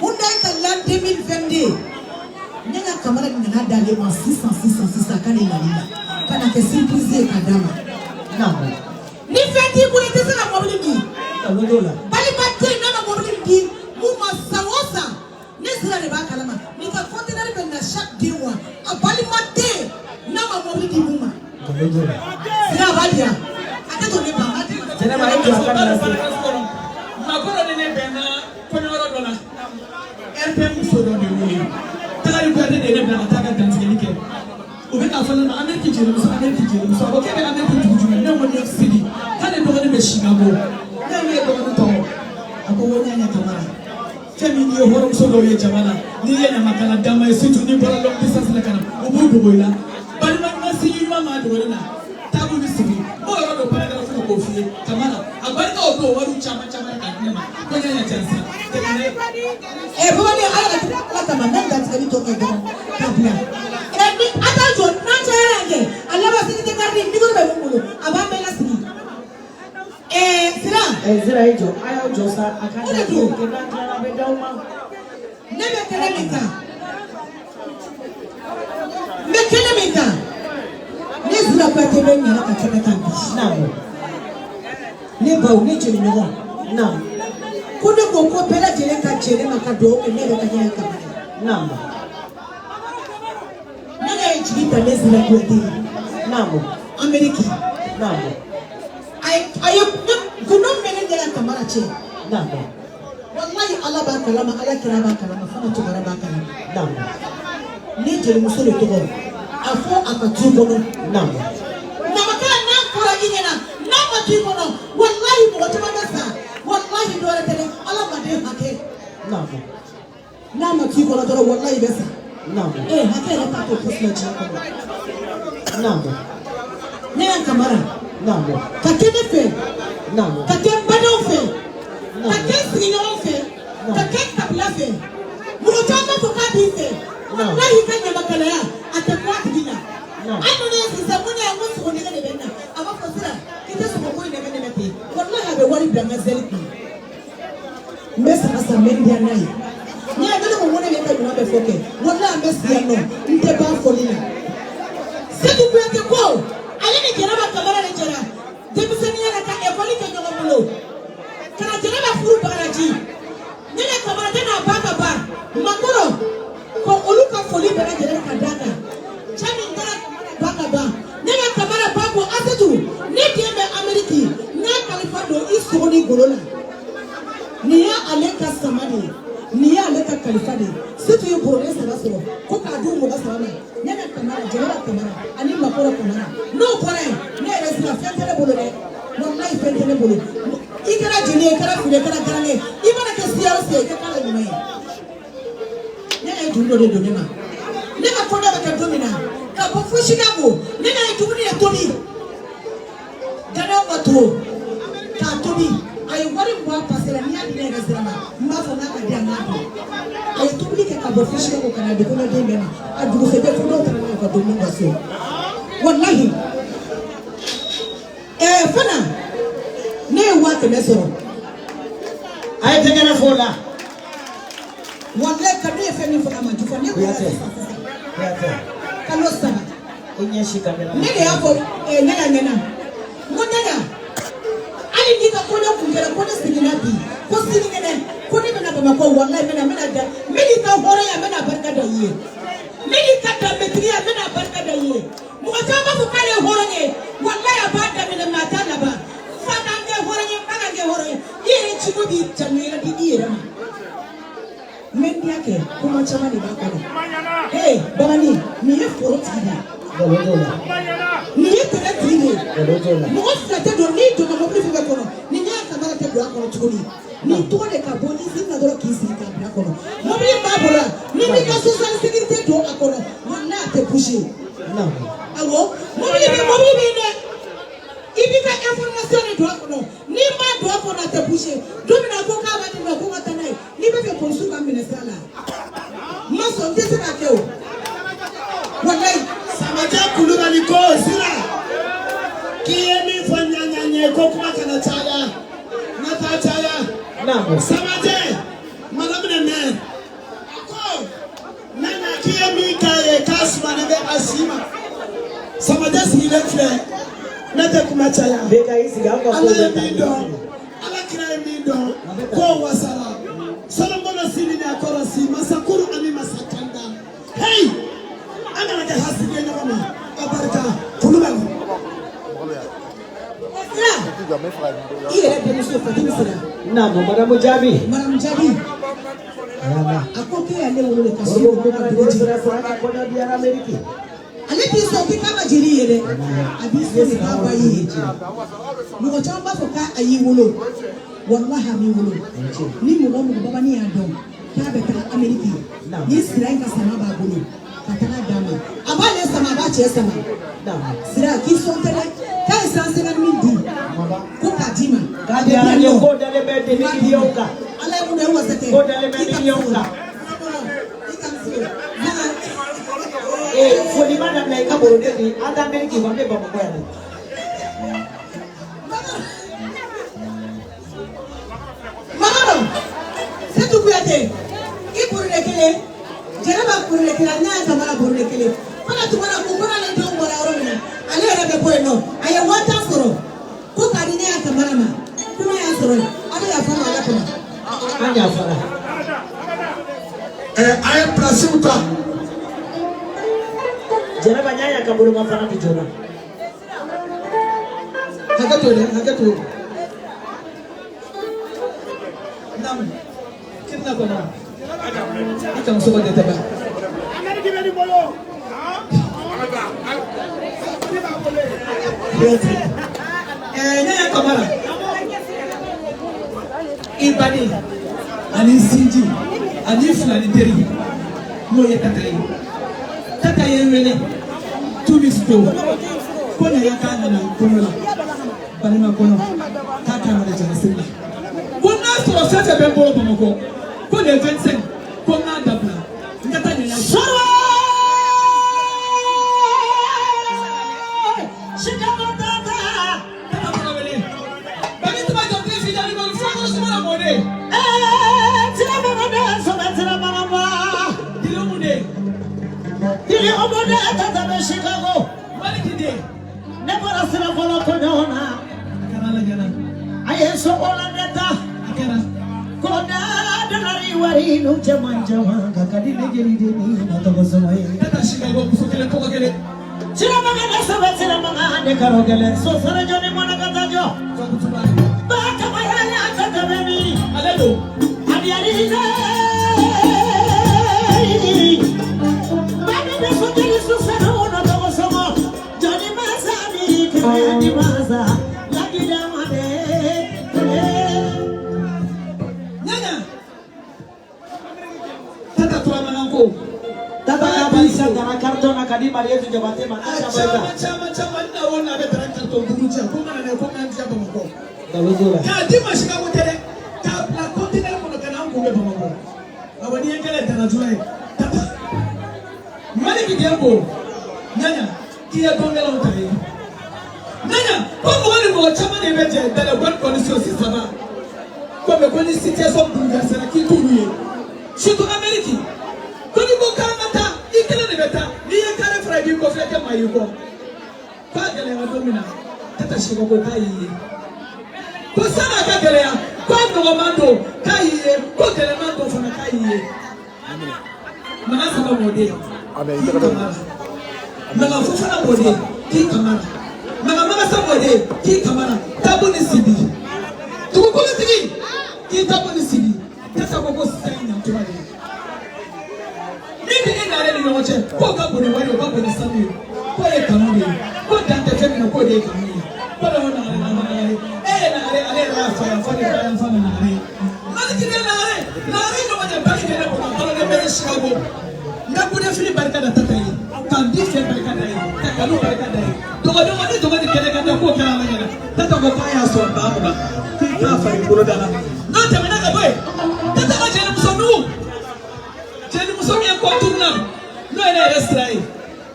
Hyundai ka l'an 2022. Ne ka Kamara nana d'ale ma sisan sisan sisan k'ale nali la. Ka na kɛ surprise ye k'a d'a ma. Naamu. Ni fɛn t'i bolo, i tɛ se ka mobili di. Nkalon t'o la. Balima tɛ yen n'a ma mobili di mun ma san o san. Ne Sira de b'a kalama. N'i ka conteneur bɛ na chaque 2 mois. A balima tɛ yen n'a ma mobili di mun ma. Nkalon t'o la. Sira a b'a di yan. A tɛ to ne ba. Jɛnɛba e jɔ a ka na se. Makɔrɔ ni ne bɛnna kɔɲɔyɔrɔ dɔ la. RPM muso dɔ de wele. Tagali Kuyate de ye ne bila ka taa ka dantigɛli kɛ. U bɛ k'a fɔ ne ma Amérique jelimuso, Amérique jelimuso. A ko k'e bɛ Amérique dugu jumɛn? Ne ko New York City. K'ale dɔgɔnin bɛ Chicago. Ne ko e dɔgɔnin tɔgɔ? A ko ko Ɲaɲa Kamara. Fɛn min n'i ye hɔrɔnmuso dɔw ye jama la, n'i ye ɲamakala dama ye, surtout n'i bɔra longue distance la ka na, u b'u dogo i la. Balima ɲuman sinji ɲuman maa dogo ne na. Taabu bɛ sigi. N b'o yɔrɔ dɔ paragraphe la k'o f'i ye. Kamara, a barika o don wariw caman caman k'a di ne ma. Ko Ɲaɲa jansa. Tɛmɛ n'a ye. Babani ala ka ala kama n bɛ dantigɛli tɔ kɛ dɔrɔn k'a bila. Ni a t'a jɔ n'an cayara yan kɛ, a laban sécurité garde micro bɛ mun bolo, a b'an bɛɛ lasigi. Sira. Sira e jɔ, a y'aw jɔ sa, a ka O de don. dantigɛli kɛ n'an tilala a bɛ d'aw ma. Ne bɛ kɛnɛ min kan, n bɛ kɛnɛ min kan, ne Sira Kuyate bɛ n yɛrɛ ka kɛnɛ kan bi. Naamu. Ne baw, ne jeliɲɔgɔn. Naamu. Ko ne ko ko bɛɛ lajɛlen ka jɛ ne ma ka dugawu kɛ ne yɛrɛ ka ɲɛgɛn kama. Naamu. Ne yɛrɛ ye jigi ta ne Sira Kuyate ye. Naamu. Amérique. Naamu. A ye ne gundo min bɛ ne ɲɛna Kamara cɛ. Naamu. Walahi Ala b'a kalama, Ala kira b'a kalama, Fana Tunkara b'a kalama. Naamu. Ne jelimuso de tɔgɔ, a fɔ a ka tu kɔnɔ. Naamu. Ɲamakala n'a fɔra i ɲɛna n'a ma tu kɔnɔ, walahi mɔgɔ caman bɛ sa. Walahi dɔ wɛrɛ tɛ dɛ, Ala ma den hakɛ. Naamu. N'a ma tu kɔnɔ dɔrɔn, walahi bɛ sa. Naamu. Hakɛ yɛrɛ t'a to fosi la diɲɛ kɔnɔ. Naamu. Ne y'a Kamara. Naamu. Ka kɛ ne fɛ. Naamu. Ka kɛ n badenw fɛ. Ka kɛ n sigiɲɔgɔnw fɛ. Ka kɛ kabila fɛ. Mɔgɔ caman b'a fɔ k'a b'i fɛ. Walahi ka ɲamakalaya a tɛ bɔ a tigi la. Hali ni ne ye sisan ko ne y'a ko sogo nɛgɛ de bɛ n na. A b'a fɔ Sira k'i tɛ sogo ko in nɛgɛ nɛgɛ ten. Walahi a bɛ wari bila n ka zɛli kun. N bɛ saga san n bɛ n diya n'a ye. N'i y'a ye ne ko ko ne bɛ ka ɲuman bɛɛ fɔ kɛ. Walahi an bɛ si yan nɔ n tɛ ban fɔli la. Seku Kuyate ko ale ni Jɛnɛba Kamara de jɛra denmisɛnninya la ka ekɔli kɛ ɲɔgɔn bolo. Ka na Jɛnɛba furu Bagadaji. Ɲɛnɛ Kamara tɛ n'a ba ka ba Makɔrɔ ko olu ka foli bɛɛ lajɛlen ka d'a kan. Cɛ min taara Kamara ba ka ban. Ɲɛnɛ Kamara ba ko Asetu ne den bɛ Ameriki n y'a kalifa don i sogo ni golo la. Nin y'ale ka sama de ye. Nin y'ale ka kalifa de ye. Setu ye boroden saba sɔrɔ ko k'a di u mɔgɔ saba ma. Ɲɛnɛ Kamara, Jɛnɛba Kamara ani Makɔrɔ Kamara. N'o bɔra yen ne yɛrɛ sira fɛn tɛ ne bolo dɛ. Walayi fɛn tɛ ne bolo. I kɛra jeli ye, i kɛra fili ye, i kɛra garange ye, i mana kɛ siya o siya ye, i ka k'a la ɲuman ye. Ne ye juru dɔ de don ne ma. Ne ka kɔɲɔ bɛ kɛ don min na, ka bɔ fo Chicago, ne n'a ye dumuni de tobi. Ganaw ka to k'a tobi. A ye wari min bɔ a pase la, n'i y'a di ne yɛrɛ sira ma, n b'a fɔ n k'a ka di yan n k'a dun. A ye tobili kɛ ka bɔ fo Chicago ka na di kɔɲɔden bɛɛ ma. A dugusɛjɛ fo dɔw taara n'a ye u ka dumuni ka so. Walahi. Fana ne ye 100 000 sɔrɔ. A ye tɛgɛrɛ fɔ o la. Walahi ka ne ye fɛn min fɔ a ma jufa ne bɔra Kuyate. sisan sisan. Kuyate. Kalo 3. I ɲɛsin kamera ma. Ne de y'a fɔ Ɲaga ɲɛna. N ko Ɲaga hali n'i ka kɔɲɔ kun kɛra ko ne seginna bi ko sinikɛnɛ ko ne bɛna Bamakɔ walahi n bɛna n bɛna da n bɛn'i ka hɔrɔnya n bɛna barika da i ye. N bɛn'i ka danbetigiya n bɛna barika da i ye. Mɔgɔ caman b'a fɔ k'ale ye hɔrɔn ye walahi a b'a daminɛ mais a t'a laban. N fa k'an kɛ hɔrɔn ye n ba k'an kɛ hɔrɔn ye i yɛrɛ ciko b'i jamu yɛrɛ di i yɛrɛ ma. N bɛ n diya kɛ kuma caman de b'a kɔnɔ. Ee Babani nin ye foro tigi de ye. Nkalon t'o la. Nin ye tɛnɛ tigi de ye. Nkalon t'o la. Mɔgɔ fila tɛ don n'i donna mobili fɛn fɛn kɔnɔ nin ɲɛ kamara tɛ don a kɔnɔ tuguni. Nin tɔgɔ de ka bɔ usine na dɔrɔn k'i sigi k'a bila kɔnɔ. Mobili b'a bolo yan n'i m'i ka social sécurité don a kɔnɔ walahi a tɛ bouger. Non. Awɔ mobili bɛ mobili bɛ yen dɛ. I b'i ka information de don a kɔnɔ n'i m'a don a kɔnɔ a tɛ bouger. Don min na ko k'a b'a di ma ko ka taa n'a ye n'i bɛ fɛ polisiw ka minɛ sira la. N ma sɔn n tɛ se k'a kɛ o. Walayi. Samajɛ Kulubali ko Sira k'i ye min fɔ ɲaɲa ye ko kuma kana caya n'a t'a caya. Naamu. Samajɛ madame le maire a ko Nana k'i ye min k'a ye k'a sumanen bɛ a si ma. Samajɛ sigilen filɛ ne tɛ kuma caya. Bɛɛ ka i sigi aw ka ko Ala ye bɛɛ min ta. dɔn Ala kira ye min dɔn k'o wasara. Solomon sini ni a kɔrɔ si masakuru ani masakanda. Hey! An kana kɛ hasidi ye ɲɔgɔn ma. A barika Kulubali. Sira i yɛrɛ denmuso Fatimi Sira. Naamu madame Jaabi. Madame Jaabi. Yala. A ko k'e y'ale wolo de ka si Olu ko ko ka ka dugu dugu jigin. sira sira ka kɔɲɔ diyara Ameriki. Ale t'i sɔn k'i k'a ma jeli ye dɛ. A b'i sɔn de k'a ba y'i ye. Mɔgɔ caman b'a fɔ k'a y'i wolo. Walahi a m'i wolo. Ni mɔgɔ o mɔgɔ babani y'a dɔn k'a bɛ taa Ameriki. Ni sira in ka sama b'a bolo ka taga d'a ma. A b'ale sama a b'a cɛ sama. Naamu. Sira k'i sɔn tɛ dɛ. K'a ye 150 000 di. Ko k'a d'i ma. K'a diyara n ye ko dalen bɛ demi miliyɔn kan. Ala ye mun kɛ wasa tɛ. Ko dalen bɛ miliyɔn kan. I ka muso. Ee foli ma daminɛ i ka boroden di an tɛ Ameriki wa an bɛ Bamakɔ yan dɛ. Makɔrɔ Setu Kuyate i boroden kelen Jɛnɛba boroden kelen n'a Kamara boroden kelen Fana Tunkara ko ko n'ale denw bɔra yɔrɔ min na ale yɛrɛ bɛ bɔ yen nɔ a ye 50 000 sɔrɔ ko k'a di ne y'a Kamara ma kuma y'a sɔrɔ yen Ala y'a fɔ ma Ala kama. An yafara. A ye pilasiw ta. Jɛnɛba n y'a ka boloma fana di joona. Hakɛ to dɛ, hakɛ to. Naamu. Kirina kɔnɔ. I ka muso ka dɛtɛ ban. Kuyate. Ɲaɲa Kamara. I baden ani sinji ani filani teri n'o ye tata ye. Tata ye n wele 2 weeks ago ko ɲaɲa k'a nana kɔɲɔ la balima kɔɲɔ k'a kan ka na jalasiri la ko n'a sɔrɔ fɛn fɛn bɛ n bolo Bamakɔ le 25 ko n k'a dabila n ka taa ɲɛɲɛ. Sɔrɔ Chicago tata. Tata Tarawele. Bagi tuma jɔ tile si jaabi kɔni fura suma na mɔden. Tira mama de sɔrɔ tira mama. Dili mun de. Dili omo de tata bɛ Chicago. Maliki de. Ne bɔra sira fɔlɔ kɔɲɔ na. A kɛra ala ɲɛna. A ye sogola de ta. A kɛra. Ko da dolari wari nu caman caman ka ka di ne jeli de ni na tɔgɔ sɔngɔ ye. Tata Chicago muso kelen kɔkɔ kelen. Tira mama de sɔrɔ tira mama de karo gɛlɛn. So sara jɔ ni mɔnɛ ka taa jɔ. Jakutuba. Ba kamara ya tata bɛ min. Ale don. Adiyari de. Bani de so jeli su sanu na tɔgɔ sɔngɔ. Jɔni masa mi kɛnɛya ni masa. Lagida ma de. Ɲaɲa. Tata Turamagan ko. Tata ka balisa dara carton na ka di Mariyetu Jabate ma. A caman caman caman na o na bɛ dara carton duuru cɛ ko mana n'a ye ko k'an diya Bamakɔ. Nkalon t'o la. K'a di ma Chicago tɛ dɛ. K'a bila conteneur kɔnɔ ka n'an kunbɛn Bamakɔ. Awɔ n'i ye kɛlɛ dara jula ye. Tata. Maliki den ko. Ɲaɲa k'i ye dɔnkɛlaw ta ye. Ɲaɲa ko mɔgɔ ni mɔgɔ caman de bɛ jɛ dans les bonnes conditions sisan na. Ko mais ko ni situation bouleversée k'i t'olu ye. Surtout Amérique. Ko n'i ko k'an ka taa i kelen de bɛ taa n'i ye kare fara i b'i kɔfilɛ kɛ maa y'i kɔ. K'a gɛlɛyara don min na Tata Chicago ko k'a y'i ye. Ko san'a ka gɛlɛya k'a nɔgɔman don k'a y'i ye ko gɛlɛman don fana k'a y'i ye. Makan Saba mɔden k'i kamara. Makan Fofana mɔden k'i kamara. Makan Magasa mɔden k'i kamara. Tabu ni Sibi. Dugukolotigi k'i tabu ni Sibi. Tata ko ko sisan ye ɲantuma de ye. Min bɛ e n'ale ni ɲɔgɔn cɛ k'o ka bon ni wari ye o ka bon ni sanu ye k'o ye kanu de ye ko dan tɛ fɛn min na k'o de ye kanu ye ko de ko nagare na nagare e ye nagare ale yɛrɛ y'a fa yan fa ni ba yan fa na nagare ye Maliki de nagare nagare ɲɔgɔn cɛ bali kɛ ne kɔnɔ balo ne bɛ Chicago n ka gudefili barika da Tata ye ka n di fɛ barika da ye ka kanu barika da ye dɔgɔdɔgɔ ni dɔgɔ ni kɛlɛ ka da k'o kɛra ala ɲɛna Tata ko k'a y'a sɔrɔ 20,000 k'i k'a fari bolo da la n'o tɛmɛna ka bɔ yen Tata ka jelimuso nugu jelimuso min ye kɔnturu na n'o ye ne yɛrɛ sira ye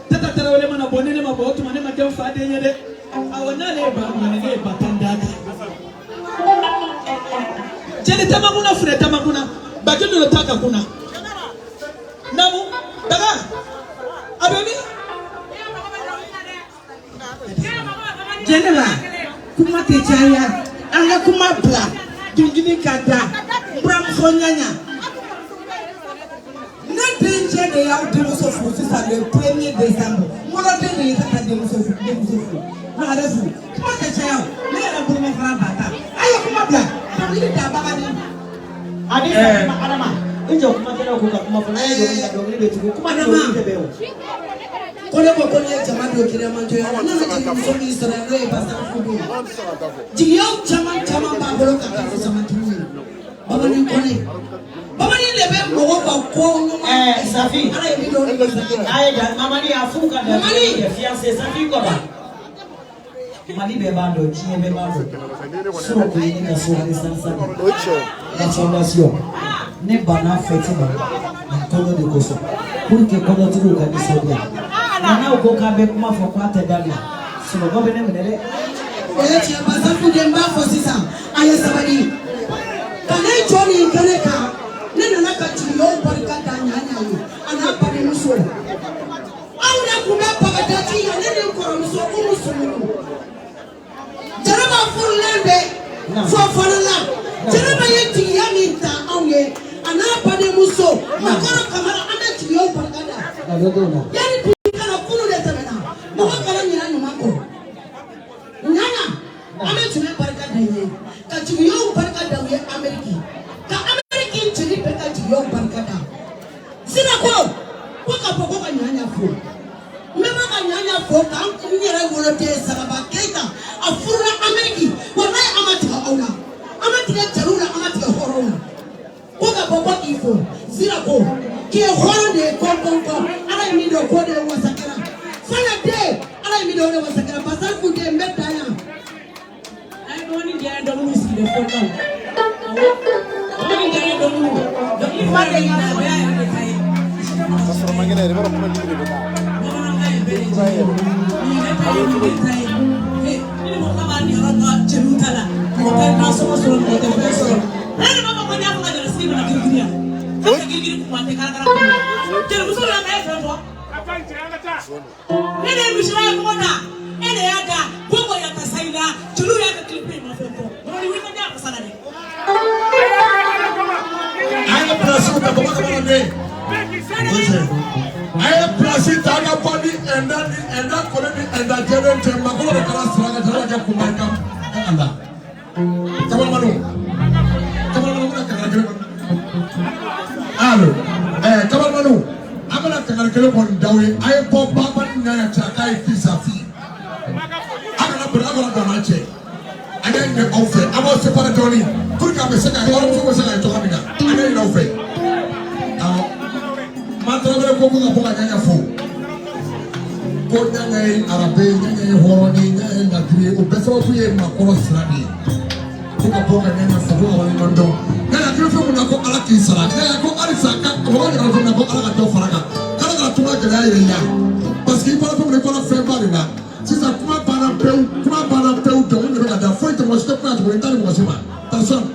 Tata Tarawele mana bɔ ni ne ma bɔ o tuma ne ma kɛ n fa den ye dɛ awɔ n'ale ye 20,000 ye ne ye 10,000 d'a kan jeli tamakuna fure tamakuna baki dolo ta ka kunna namu daga a bɛ min. Jɛnɛba kuma tɛ caya an ka kuma bila dɔnkili ka da n buramuso ɲaɲa. Ne dencɛ de y'aw denmuso furu sisan le 1er décembre n woloden de ye Tata denmuso furu denmuso furu nagare furu kuma tɛ caya o ne yɛrɛ bolomafara ba ta a ye kuma bila dɔnkili da bagani. Ani Fatima Adama i jɔ kumakɛlaw ko ka kuma fɔ n'a ye dɔnkili da dɔnkili bɛ tugu kuma ni dɔnkili tɛ bɛn o. Ko ne ko ko ne ye jama don kiriyamantoya la ne ma jelimuso min sɔrɔ yan n'o ye Basarifu ye jigiyaw caman caman b'a bolo ka kɛ musomantigiw ye Bamanin Kɔnɛ Bamanin de bɛ mɔgɔw ka ko ɲuman Safi ala ye min dɔn o de bɛ masakɛ a ye da Mamani a furu ka da Mamani. Fiancé Safi Kɔba. Mali bɛɛ b'a dɔn diɲɛ bɛɛ b'a dɔn surɔ ko ye ne ka so hali sisan la fondation ne banna fɛti ma nin kɔɲɔ de kosɔn pour que kɔɲɔtigiw ka nisɔndiya nka n'aw ko k'a bɛ kuma fɔ k'a tɛ dabila sunɔgɔ bɛ ne minɛ dɛ. O ye tiɲɛ Basarifu den b'a fɔ sisan a ye sabali ka ne jɔ nin kɛnɛ kan ne nana ka jigiyaw barika da ɲaɲa ye a n'a badenmuso aw de tun bɛ Bagadaji yan ne ni n kɔrɔmuso Umu Sumunu Jɛnɛba furulen bɛ Fɔfɔlɔ la Jɛnɛba ye jigiya min ta anw ye a n'a badenmuso Makɔrɔ Kamara an bɛ jigiyaw barika da Nkalon t'o la. yanni bi kana kunu de tɛmɛna mɔgɔ kana ɲinɛ ɲuman kɔ ɲaɲa an bɛ jumɛn barika da i ye ka jigiyaw barika da u ye Amérique ka Amérique jeli bɛɛ ka jigiyaw barika da Sina ko ko ka bɔ ko ka ɲaɲa fo n bɛ ma ka ɲaɲa fo k'an n yɛrɛ woloden Sagaba Keyita a furula Amérique walayi an ma tigɛ aw la an ma tigɛ jeliw la an ma tigɛ hɔrɔnw la ko ka bɔ ko k'i fo Sira ko k'i ye hɔrɔn de ye kɔ kɔ kɔ ala ye min dɔn k'o de ye wasakɛla Fana den ala ye min dɔn o de ye wasakɛla Basarifu den n bɛ dan yan. A ye dɔgɔnin diya dɔnkiliw sigi dɛ fɔlɔ. Awɔ. Dɔgɔnin diya dɔnkiliw. Dɔnkili Kuma tɛ ɲinɛ o y'a yɛrɛ de ta ye. Ka sɔrɔ man kɛnɛ yɛrɛ, i b'a dɔn kuma jugu de bɛ taa. Bamanankan ye bɛɛ de jɛ ye. Nin ye ne ta ye, nin ye ne ta ye. Ee, ni mɔgɔ b'a niyɔrɔ dɔn jeliw ta la, mɔgɔ tɛ nasɔngɔ sɔrɔ, mɔgɔ tɛ fɛn sɔrɔ. Ne de b'a fɔ ko n y'a fɔ ka jalasi bɛna girigiri yan. Fɛn tɛ girigiri kun, a tɛ karakara kun. Jelimuso de y'a kɛ e fɛn fɔ. Ne de ye misira ye mɔgɔ da. E de y'a da. Ko ko yan ka sa i la. Jeliw y'a kɛ clip ye ma fɛn fɔ. Mɔgɔ ni wuli ka di a fasa la dɛ. A ye place ta baba kamara den. A ye place ta a ka bɔ ni ɛnda ni ɛnda kɔlɛ ni ɛnda jɛlen cɛ makɔrɔ de kɛra sira kan jara kɛ kunba kan ala. Kabalamanu kabalamanu bɛna kankari kelen kɔni. Alo kabalamanu an bɛna kankari kelen kɔni d'aw ye a ye bɔ baba ni ɲaɲa cɛ a k'a ye fisafi. A kana boli a kana don an cɛ. An y'a ɲini aw fɛ an b'aw séparer dɔɔni pour que a bɛ se ka hɔrɔnmuso bɛ se ka ye cogoya min na an y'a ɲini aw fɛ. Awɔ. Mantarawele ko ka bɔ ka ɲaɲa fo. Ko ɲaɲa ye arabe ye, ɲaɲa ye hɔrɔn ye, ɲaɲa ye ladiri ye, o bɛɛ sababu ye maakɔrɔ sira de ye. Ko ka bɔ ka ɲaɲa fo ko ka waleɲuman dɔn. Ɲaɲa k'i bɛ fɛn mun na ko Ala k'i sara. Ɲaɲa ko halisa ka mɔgɔ ɲaga fɛn min na ko Ala ka dɔ fara kan. K'Ala kana tunga gɛlɛya yɛrɛ la. Parce que i bɔra fɛn min na i bɔra fɛnba de la. Sisan kuma banna pewu, kuma banna pewu, dɔnkili de bɛ ka da foyi tɛ mɔgɔ si tɛ kuma tuguni n t'a di mɔgɔ si ma. Personne.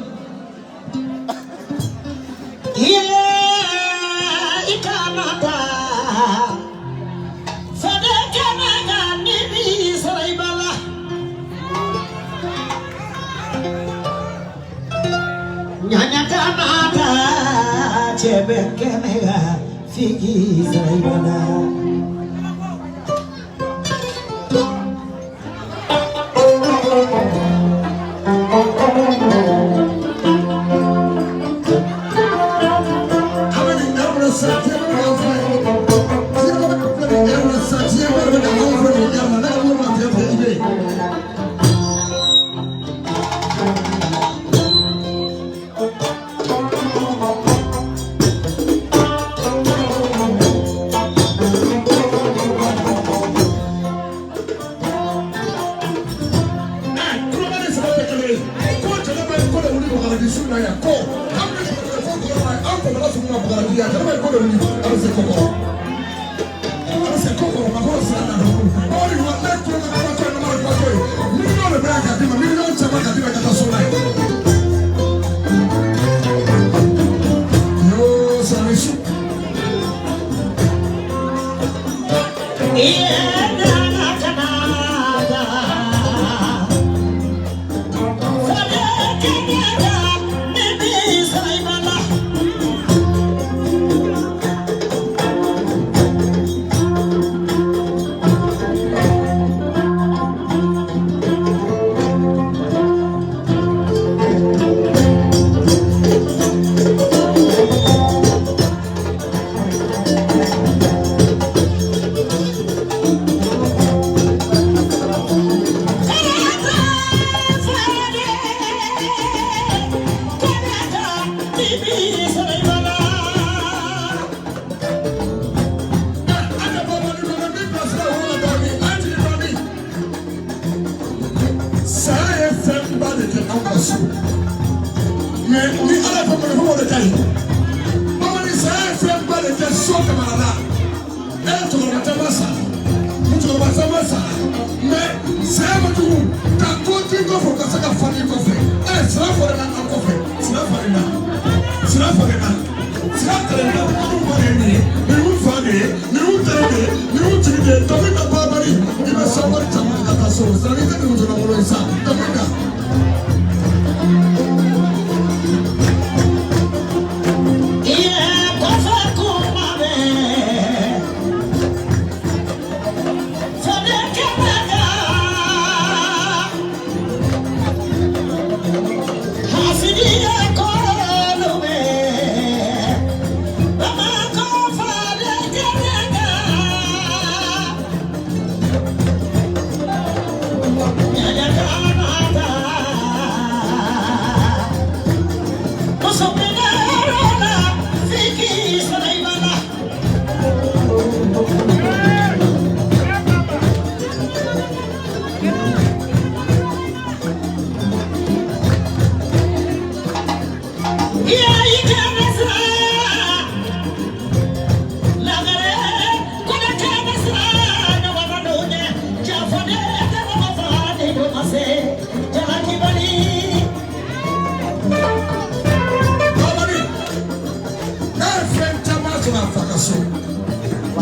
a fa ka so.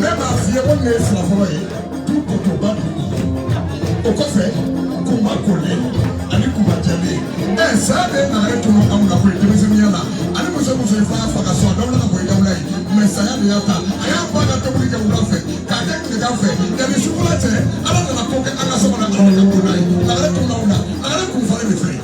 Ne b'a f'i ye ko nin ye fila fɔlɔ ye du kotoba dun o kɔfɛ kunba kolen ani kunba jɛlen ɛ saya de ye nagare tunu anw na koyi denmisɛnninya la ani muso muso ye f'a fa ka so a dawula ka bon i dawula ye mɛ saya de y'a ta a y'a ba ka tobili kɛ wula fɛ k'a kɛ tilegan fɛ yanni sukula cɛ ala nana ko kɛ an ka so kɔnɔ ala ka bon n'a ye nagare tunu anw na nagare kun falen de filɛ.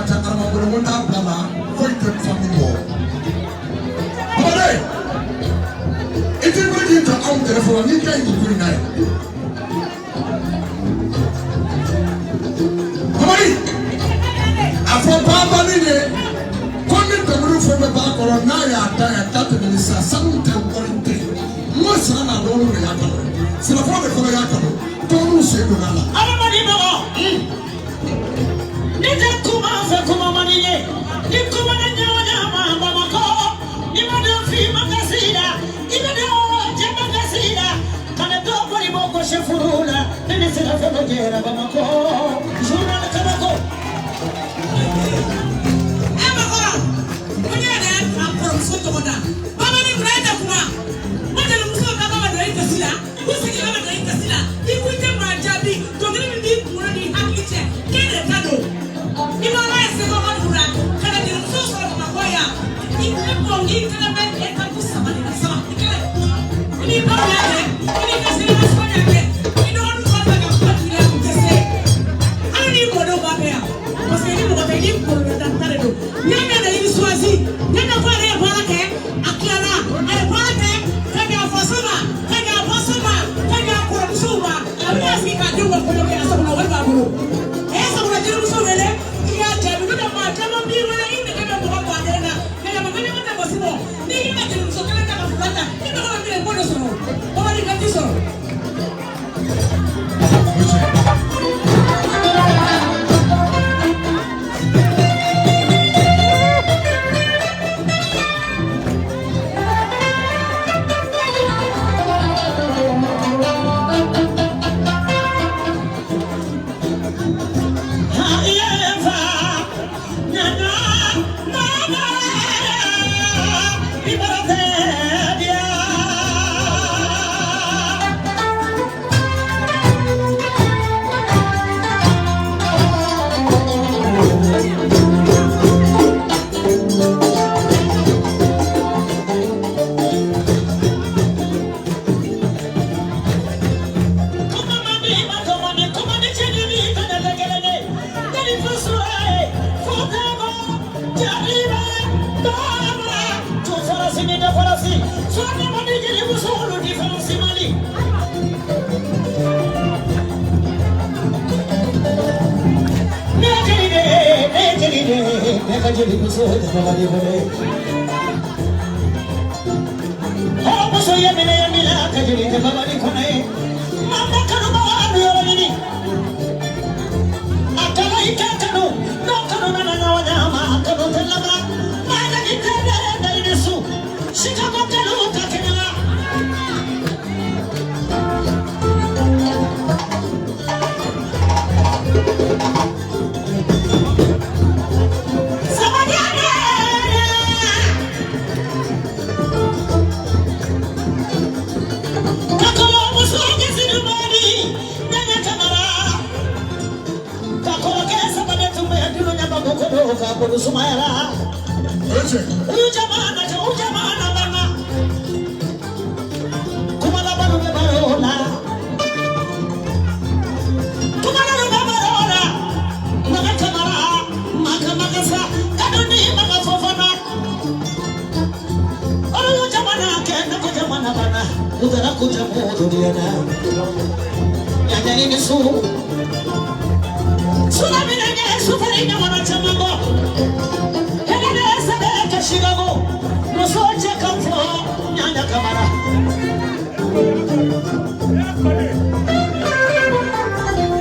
ka ca Adama bolo, n ko n'a bila la foyi tɛ famille bɔ. Babaden, i t'i wuli k'i jɔ anw kɛrɛfɛ wa n'i ka ɲi nin ko in na yan. Mamadi, a fɔ banbali ye ko ni dɔnkili fɛn fɛn b'a kɔrɔ n'a y'a da yan da tɛmɛ ni sa sanu tɛ wari tɛ. N ko sira n'a dɔgɔninw de y'a kanu. Sirafɔlɔ de fɔlɔ y'a kanu. Dɔgɔninw sen donna a la. Adamaden mɔgɔ, ne tɛ kuma fɛ kuma man di n ye. Ni kuma na ɲɔgɔn ma Bamakɔ, ni ma dɔn finman kasi la, i bɛ dɔn jɛman kasi la. Kana dɔ bɔli bɔ gosi furu la, ne ni sira fɔlɔ jɛra Bamakɔ. Journal kabako. E makɔrɔ, ko ne yɛrɛ y'a kɔrɔmuso tɔgɔ da. Babani mun na e tɛ kuma? N ko jelimuso ka ka ma don e gasi la, ko segin ka ma don e gasi la. I ko i tɛ maa jaabi, dɔnkili min b'i kunkolo n'i hakili cɛ, k'e de ta don. I ma ala ye segu ka dugu la, ka na jelimuso sɔrɔ Bamakɔ yan. I ko k'i kɛlɛ bɛ etapu saba de la, saba i kɛlɛ. I n'i baw y'a kɛ, i n'i ka sinimasɔn y'a kɛ, i dɔgɔninw b'a fɛ ka kuma k'i la, u tɛ se. Hali n'i mɔdenw b'a kɛ yan, parce que ni mɔgɔ tɛ, n'i kunkolo da ta de don. Ɲɛ de y'i choisi, ɲɛ ko ale ye baara kɛ, a tilala, a ye baara kɛ ka ɲɛ a faso ma, ka ɲɛ a baso ma, ka ɲɛ a kɔrɔmusow ma. A bɛna sigi k'a denw ka kɔɲɔ kɛ a sagola wari b'a bolo. A ye sagola jelimuso wele, i y'a jaabi, n'o tɛ maa caman b'i wele, i nɛgɛ bɛ mɔgɔ baden na. Yɛlɛma tɛ mɔsi bɔ. N'i y'i ka jelimuso kelen ta ka fila ta, i nɔgɔ bɛ min na i b'o de sɔrɔ. Babali ka ti sɔrɔ. O tiɲɛ. O tiɲɛ.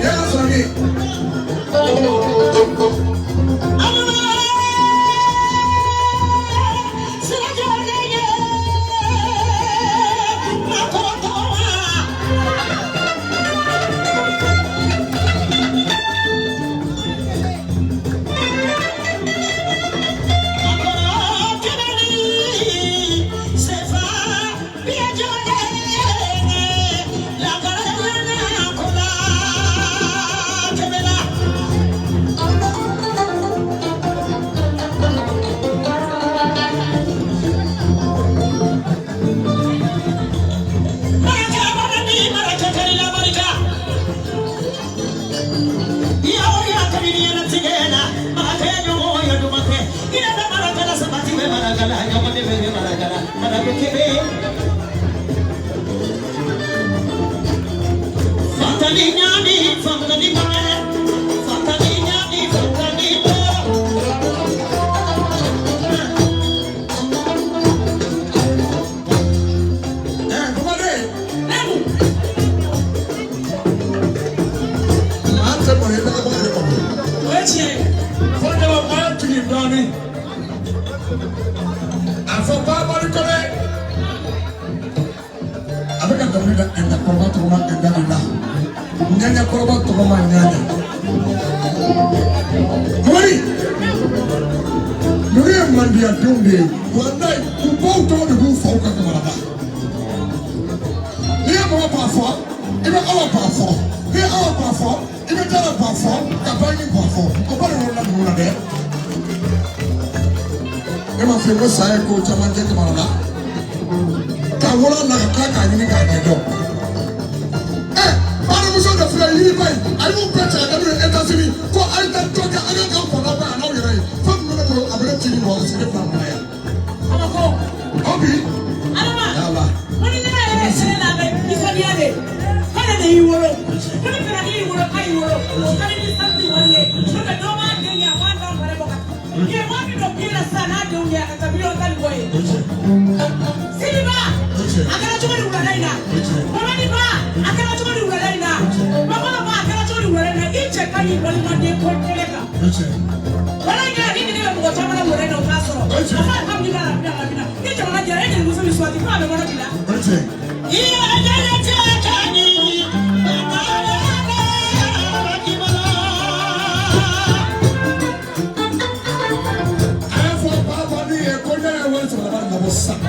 Yala sɔrɔ min. Dɔɔnin. A fɔ Babali Kɔnɛ. A bɛ ka dɔnkili da Ɛndakɔrɔba tɔgɔ ma Ɛnda la. Ɲaɲakɔrɔba tɔgɔ ma Ɲaɲa. Mamadi. Ninnu ye mandiyadenw de ye. Walayi u baw tɔgɔ de b'u faw ka kamana la. N'i ye mɔgɔ ba fɔ, i bɛ Awa ba fɔ. N'i ye Awa ba fɔ, i bɛ Jara ba fɔ, ka Bangi ba fɔ. O ba de wolola ninnu na dɛ. Ne m'a f'i ye ko sa ye ko caman kɛ kamana la. Ka wolo a la ka tila k'a ɲini k'a ɲɛdɔn. Ɛ balimamuso dɔ filɛ yiriba in, a y'u bɛɛ cɛ ka taa n'u ye États-Unis ko a ye taa dɔ kɛ an ka k'an kɔnɔ ba n'aw yɛrɛ ye. Fɛn min bɛ ne bolo a bɛ ne ci ni mɔgɔ sigi fila bila yan. Bamakɔ. Ɔ bi. Adama. Yala. Ko ni ne yɛrɛ ye sɛnɛ la a bɛ nisɔndiya de. K'ale de y'i wolo. Ko ni fɛnɛ y'i wolo k'a y'i wolo. O ka di ni sanu ni wari ye. N'o tɛ dɔw b'a den ye a b'a da fɛrɛ bɔ ka taa. Nin ye wari min don pied la sisan n'a denw ye a ka ca miliyɔn 10 ni kɔ ye. Siniba. A kɛra cogo di wulada in na? Mamadi ba a kɛra cogo di wulada in na? Mama ba a kɛra cogo di wulada in na? I cɛ ka ɲi balimaden ko kɛlɛ kan. Wala in kɛra ni ne bɛ mɔgɔ caman na wulada in na o t'a sɔrɔ. A fɔ alhamdulilayi rabbil alamina. Ni jamana jɛra e jelimuso bɛ suwati fo a bɛ kɔnɔ k'i la. A y'a fɔ Babali ye ko ne ye wari sɔrɔ ka nabɔ sisan.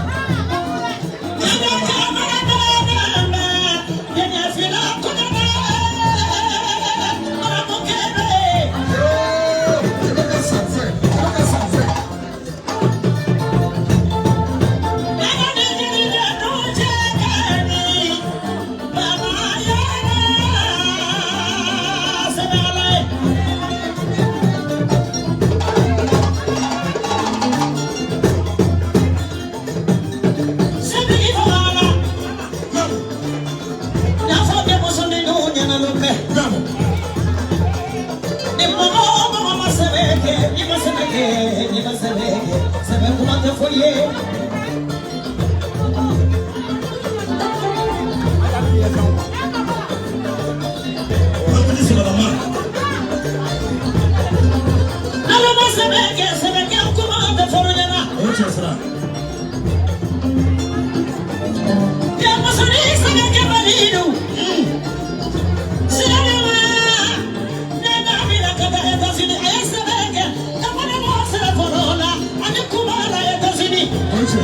I bɛ ka san fɛ, i bɛ ka san fɛ. Naamu. Mamadi Sabalama. O ye cɛ sira. O ye cɛ.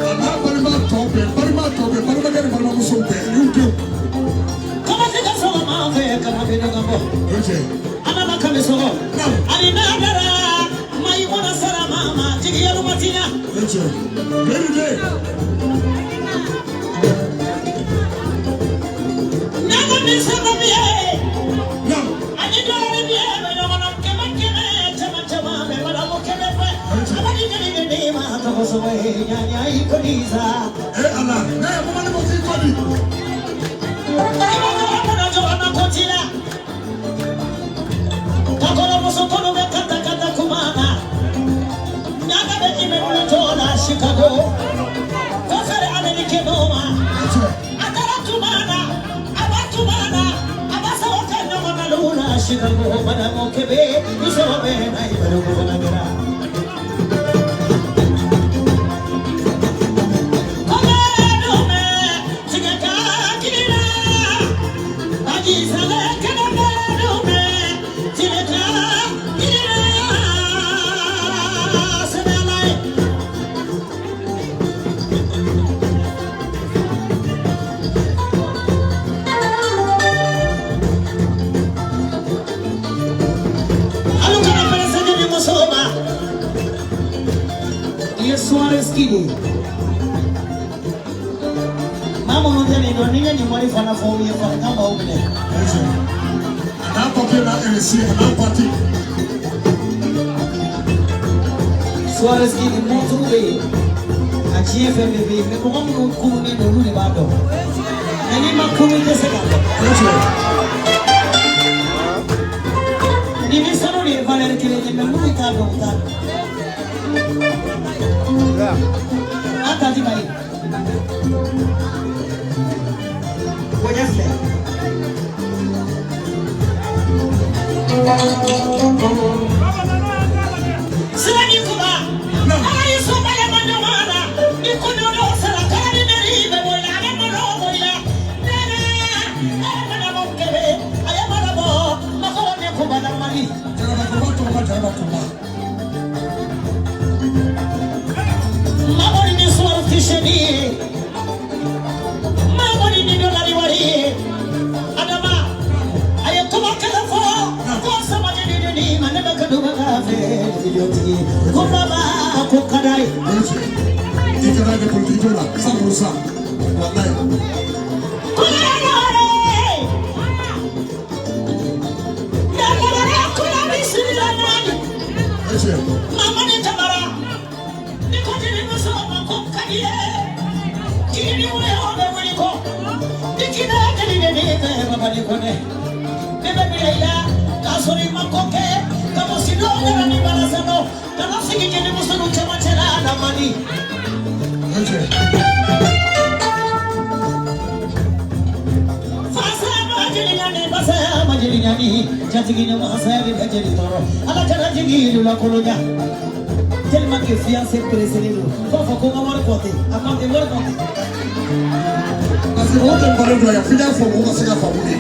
A n'a balima tɔ bɛɛ, balima tɔ bɛɛ, balimakɛ ni balimamuso bɛɛ, n'u denw. O ye cɛ. Naamu. O ye cɛ. Beride. Naamu. E Ala, ne ye Mamadi ko k'i kɔ di. Chicago, kɔfɛ Ameriki ma. O ye cɛ. A taara tuma na, a ba tuma na, a ba sago kɛ ɲɔgɔn na lu la Chicago, Madame Kebe, i sɔrɔ bɛ na i balo ko la kɛra. Kɔmɛ dumɛ, tigɛ ka kirina, baji sale kɛnɛ dumɛ, tigɛ ka kirina, sɛbɛla ye. Alu kana pɛrɛsɛ ni muso ma. I ye soirée ski de ye. Maa minnu tɛ nin dɔn, ni n ye nin wari fana fɔ aw ye, farigan b'aw minɛ. O ye cɛ. A n'a papier n'a réussi, a n'a parti. Soirée ski ni montre bɛ yen, a diɲɛ fɛn bɛɛ bɛ yen, mais mɔgɔ minnu kununnen don olu de b'a dɔn. Mais n'i ma kunu i tɛ se k'a dɔn. O ye cɛ. Nin ni sanu de ye valeur kelen ye, mais minnu t'a dɔn u t'a dɔn. An ta ti bali. Bonya filɛ. Garaba Kunba. Mamoni ni suwari tisheni, mamoni ni dolari wari, Adama, aye kuma kala fo, ko sama jeli ni ma ne ba ka duba ka fe, yoti, ko baba ko kadai. I kana kɛ politique la 100%, walayi. Mama ni Tamara, ni ko jeli muso ma ko kadiye, kini wule o bɛ wuli ko, ni kina jeli de ni bɛ baba ni ko ne, ne bɛ bila i la k'a sɔrɔ i ma ko kɛ, ka bɔ si dɔ nana ni balasa dɔ, ka na sigi jeli muso nu cɛmancɛ la a man di. Fasa ma jeli ɲani, fasa ma jeli ɲani, jatigi ɲuman saya bɛ jeli tɔɔrɔ, ala kana jigi lu la kolonya. Tellement que fiancé pressé don, fo fɔ ko n ka wari kɔtɛ, a kɔtɛ wari kɔtɛ. Parce que mɔgɔ tɛ nkalon dɔn yan, f'i k'a fɔ mɔgɔw ka se ka faamu de.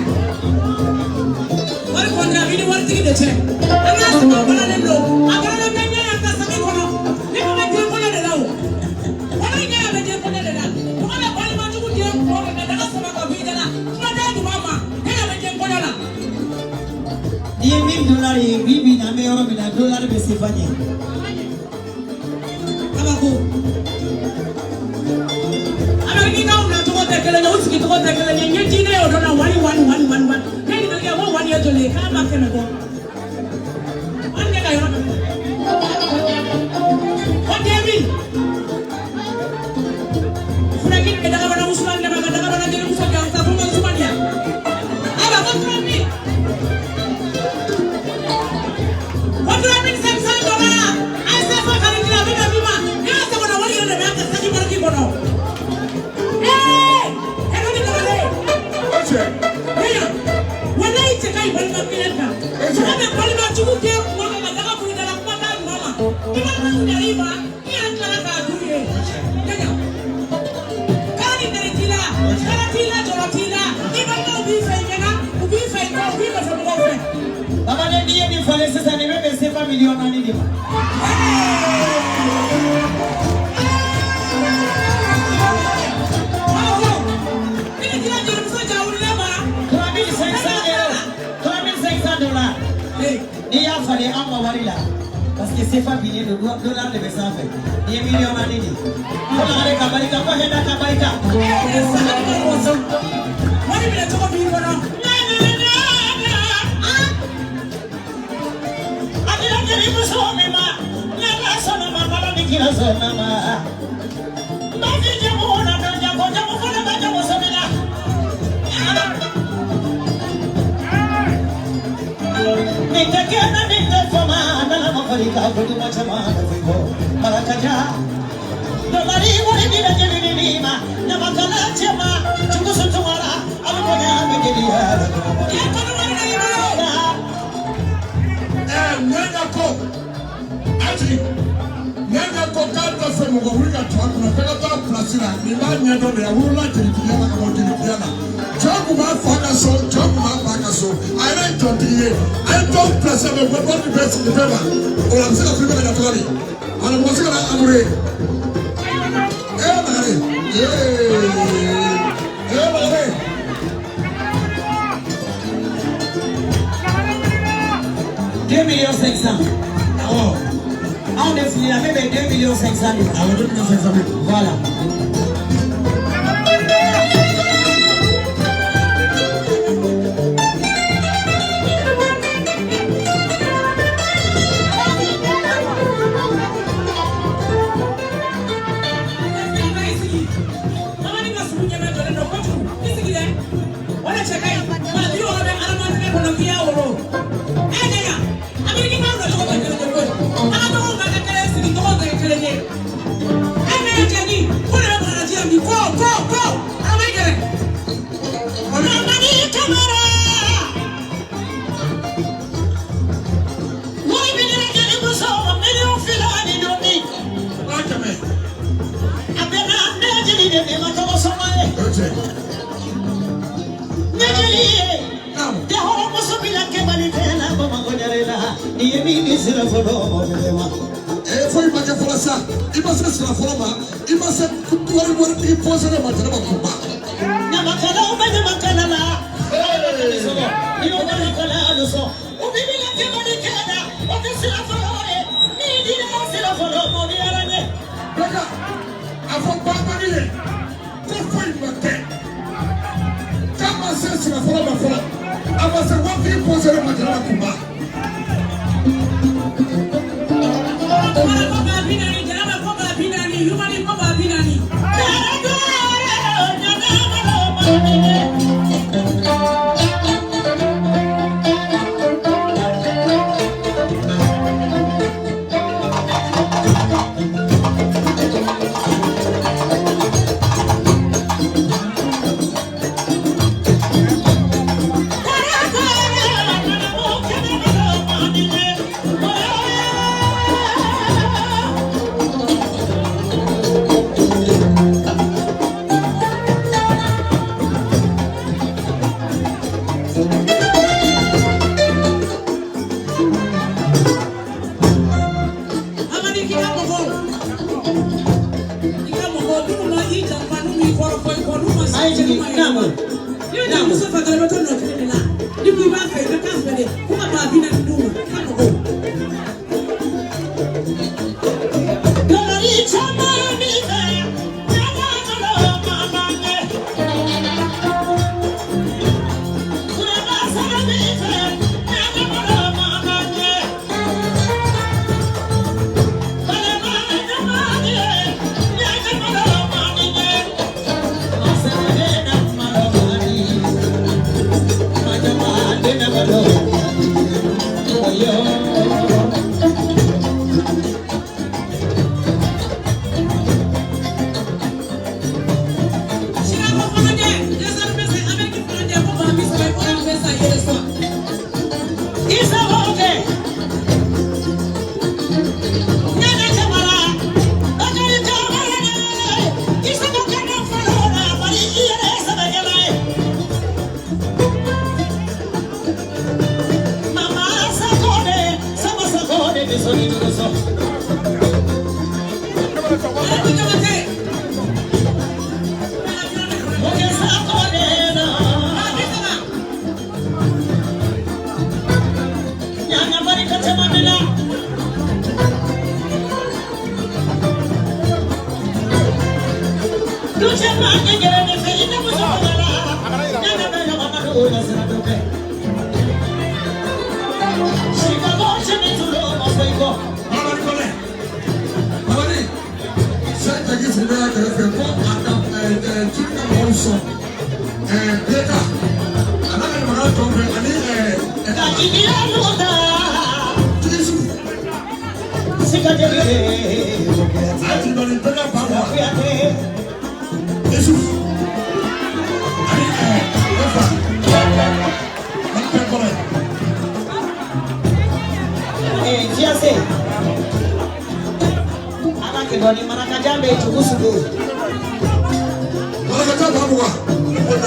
Wari kɔni a b'i ni waritigi de cɛ. An k'a sɔrɔ a balalen don, a balalen bɛ ɲɛ yan ka saki kɔnɔ, ne ko bɛ den kɔnɔ de la o. Wari ɲɛ bɛ den kɔnɔ de la. Mɔgɔ bɛ balimajugu den kɔ ka daga sama ka bɔ i da la, kuma t'a duman ma, ne bɛ den kɔnɔ la. N'i ye min dolari ye bi bi in na an bɛ yɔrɔ min na dolari bɛ sefa ɲɛ. Kabako. Amerikikaw nacogo tɛ kelen ye, u sigicogo tɛ kelen ye. N ye jinɛ ye o don na wani wani wani wani wani. Ne ɲininkali kɛ ko wani ye joli ye k'a ma 100 bɔ. Wani ne ka yɔrɔ dɔ. Ko 2000. Fulaki bɛ dagabana musuman dama ka dagabana jelimuso jansa ko ma musuman ya. Ayiwa ko 3000. Ko 3500 dollars. A ye sefa kari dilan a bɛ na min ma. Ne y'a sago na wari yɛrɛ de b'a kɛ saki bariki kɔnɔ. Ee! Ɛnɛ ni dagalen. Ɲɛɲa, walayi cɛ ka ɲi balima kelen kan. Mɔgɔ bɛ balima jugu kɛ kuma kan ka daga bɔ i da la kuma t'a ɲuman ma. I balimaw ɲa i ma, i yɛrɛ tilala k'a dun ye. Ɲɛɲa, kala ni nɛrɛ t'i la, kala t'i la, jɔrɔ t'i la. I balimaw b'i fɛ i ɲɛna, u b'i fɛ i kɔ, u b'i nɔfɛ mɔgɔw fɛ. Baba ne n'i ye nin falen sisan nin bɛ bɛn sefa miliyɔn 4 de ma. Awɔ, ni nin dira jelimuso jawulila ma. 3500 euros, 3500 dollars. N'i y'a falen an ka wari la, parce que sefa binnen don, dollar de bɛ sanfɛ. Nin ye miliyɔn 4 de ye. Ko lagare ka barika, ko hɛrɛ ka barika. Saga ni wari wɔsɔ. Wari minɛ cogo b'i kɔnɔ. A dira jelimuso min ma, n'Ala sɔnna ma, Ala ni kira sɔnna ma. Bafi jamu na dɔn jago, jamu fana ka jamu sɔmina. Nin tɛ kɛ na nin tɛ fama, n'Ala ma fari ka ko duman caman bɛ fɔ i kɔ. Marakaja. Dolari wari dira jeli ni ma, ɲamakala cɛ ma, jugusu tumara, a bɛ bonya a bɛ jeliya la. I ye kɔnɔ wari da i bolo. Ɲɛɲɛ ko, aji, ɲɛɲɛ ko k'a tɛ fɛ mɔgɔ wuli ka to a kunna, bɛɛ ka taa pilasi la, nin b'a ɲɛdɔn de, a wolola jelitigiya la ka bɔ jelitigiya la. Cɛ kun b'a fa ka so, cɛ kun b'a ba ka so, a yɛrɛ ye jɔntigi ye, a ye dɔw pilasi la, mɛ wari bɛɛ sigi bɛɛ ma, o la a bɛ se ka fili bɛɛ ka na cogo di? A na mɔgɔ se ka na amuru ye. Ee Lagare, ee ee Lagare. 2 millions 500. Awɔ. Anw de filila min bɛ 2 millions 500 de ma. Awɔ, 2 millions 500 mille. Voilà. Mamani ka sugu ɲɛmɛ jɔlen don kojugu. I sigi dɛ. O de cɛ ka ɲi. Maa 60 bɛ adamaden kɔnɔ k'i y'a wolo. E ɲɛɲa, Amerikikaw nacogo tɛ kelen ye koyi. An ka tɔgɔw ka kɛ kelen ye, sigi tɔgɔw tɛ kɛ kelen ye. E ɲɛɲa cɛni, ko de bɛ sira fɔlɔ mɔbili ma. Foyi ma kɛ fɔlɔ sa, i ma se sira fɔlɔ ma, i ma se waritigi pɔsɔnɛ ma Jɛnɛba Kunba. Ɲamakalaw bɛ ɲamakala la. Ni o ɲamakala sɔn, o b'i bila kɛmɛ kɛnɛ, o tɛ sira fɔlɔ ye. N'i dira sira fɔlɔ mɔbili ala ɲɛ. Bɛka a fɔ babani ye ko foyi ma kɛ, k'a ma se sira fɔlɔ ma fɔlɔ, a ma se waritigi pɔsɔnɛ ma Jɛnɛba Kunba. Ko ba bi naani, Jɛnɛba ko ba bi naani, Yumani ko ba bi naani. Amadi k'i ka mɔgɔw, i ka mɔgɔw minnu ma i janfa, n'u m'i kɔrɔfɔ i kɔ, n'u ma A ye jigin, n'u ma naamu. I bɛ taa muso fɛ dɔrɔn, i bɛ to nɔ kelen de la. Ni ko i b'a fɛ, i bɛ taa fɛ de, ko ka 20,000 d'u ma, i ka mɔgɔw. Dɔlɔri caman b'i fɛ, ɲamakala ma ɲɛ. Kuraba sara b'i fɛ, ɲamakala ma ɲɛ. Balima ɲamakala ye, ɲamakala ma ɲɛ. Masakɛ na malomani, majama na malomani, oyo. Sirako fana dɛ, dɛsɛri bɛ se, Amérique fana dɛ, ko 30,000, i bɔra bɛ sa i yɛrɛ sɔn. Isa oke. Nana kamara, Bakari kamara ne. Isa ko kana fɔlɔ la, bari i yɛrɛ sɛbɛkɛla ye. Mama Sakone, Sama Sakone, bisoni duruso. Alhaji Jabate. Oke Sakone na. 30,000. Nyanga barika caman de la. Duce ma kɛ ne fɛ i tɛ muso faga la. Nyanga bɛ ɲɔgɔn na don la sira dɔ fɛ. Chicago cɛ tulo ma fɔ i kɔ. Babani Kɔnɛ, Babani, Sɛ Jagi Sidibe y'a kɛrɛfɛ ko a ka tulu ka mɔgɔw sɔn Beka a n'a ka ɲamakala tɔw fɛ ani Ka jigiya luta. Tigi Sika jeli. A ye jigin Beka ba wa Kuyate. Yusuf ani ne fa ani fɛn kɔrɔ ye. Fiase. Ala kɛ dɔɔni marakajan bɛ yen, Tugusu bɛ yen. Marakajan 20,000.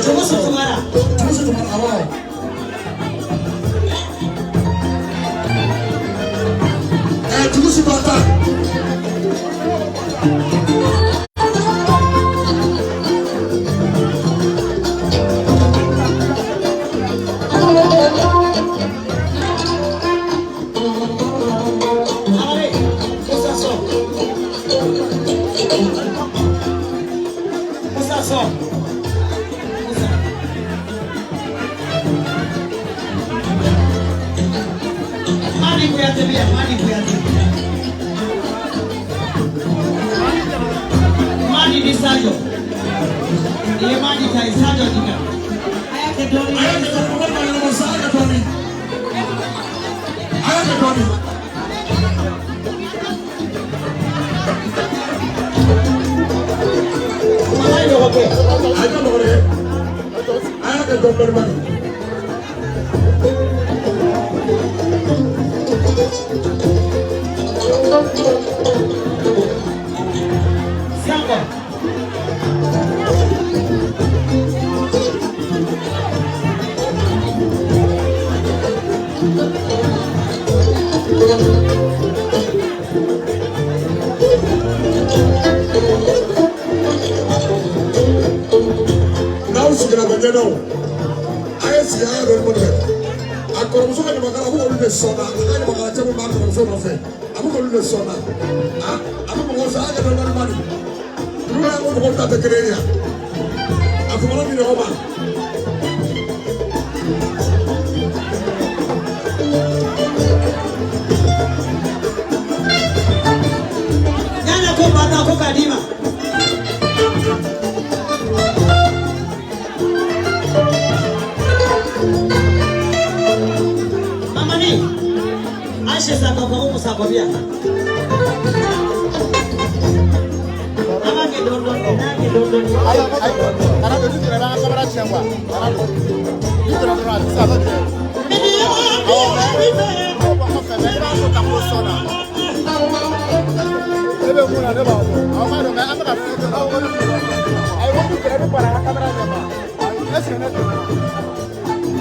Tugusu Tunkara. Tugusu Tunkara awɔ. Tugusu 10,000. Amare, Musa Sow. Musa Sow. Musa. Madi Kuyate bɛ yan, Madi Kuyate. Madi ni Sadio. Nin ye Madi ta ye, Sadio di kan. A y'a kɛ dɔɔni. A y'a kɛ dɔɔni, mɔgɔ ma ɲɛnabɔ sa, a y'a kɛ dɔɔni. A y'a kɛ dɔɔni. Mama ye dɔgɔkɛ. A ye nɔgɔ dɛ. A y'a kɛ dɔɔni dɔɔni bani. Sango. Thank N'aw sigira ka ɲɛdɔn, a ye sigi, a y'a dɔn kɔfɛ. A kɔrɔmuso ka ɲamakala, a bɛ k'olu de sɔn na. A ka ɲamakala cɛ min b'a kɔrɔmuso nɔfɛ, a bɛ k'olu de sɔn na. A bɛ mɔgɔw sɔn, a y'a kɛ dɔɔnin dɔɔnin. Ninnu y'an ko mɔgɔw ta tɛ kelen ye yan. A famana di ɲɔgɔn ma. Ɲaɲa ko bata ko k'a d'i ma. Mamani, Aisha Sakɔ ko Umu Sakɔ bi yan. An b'a kɛ dɔɔni dɔɔni, n'an y'a kɛ dɔɔni dɔɔni. Ayi ayi, kana don, ni donna i b'an ka samara tiɲɛ quoi. Kana don, ni donna dɔrɔn a tɛ se a bɛ tigɛ. Awɔ, mais aw b'a kɔfɛ, mais i b'a fɔ tan ko sɔn na. E bɛ mun na, ne b'a dɔn. Aw b'a dɔn, mais an bɛ ka fɛn kɛ. Aw ayi, ko ni donna, ni bɔra an ka kamera ɲɛ ma. Ayi, est ce que ne tɛmɛna?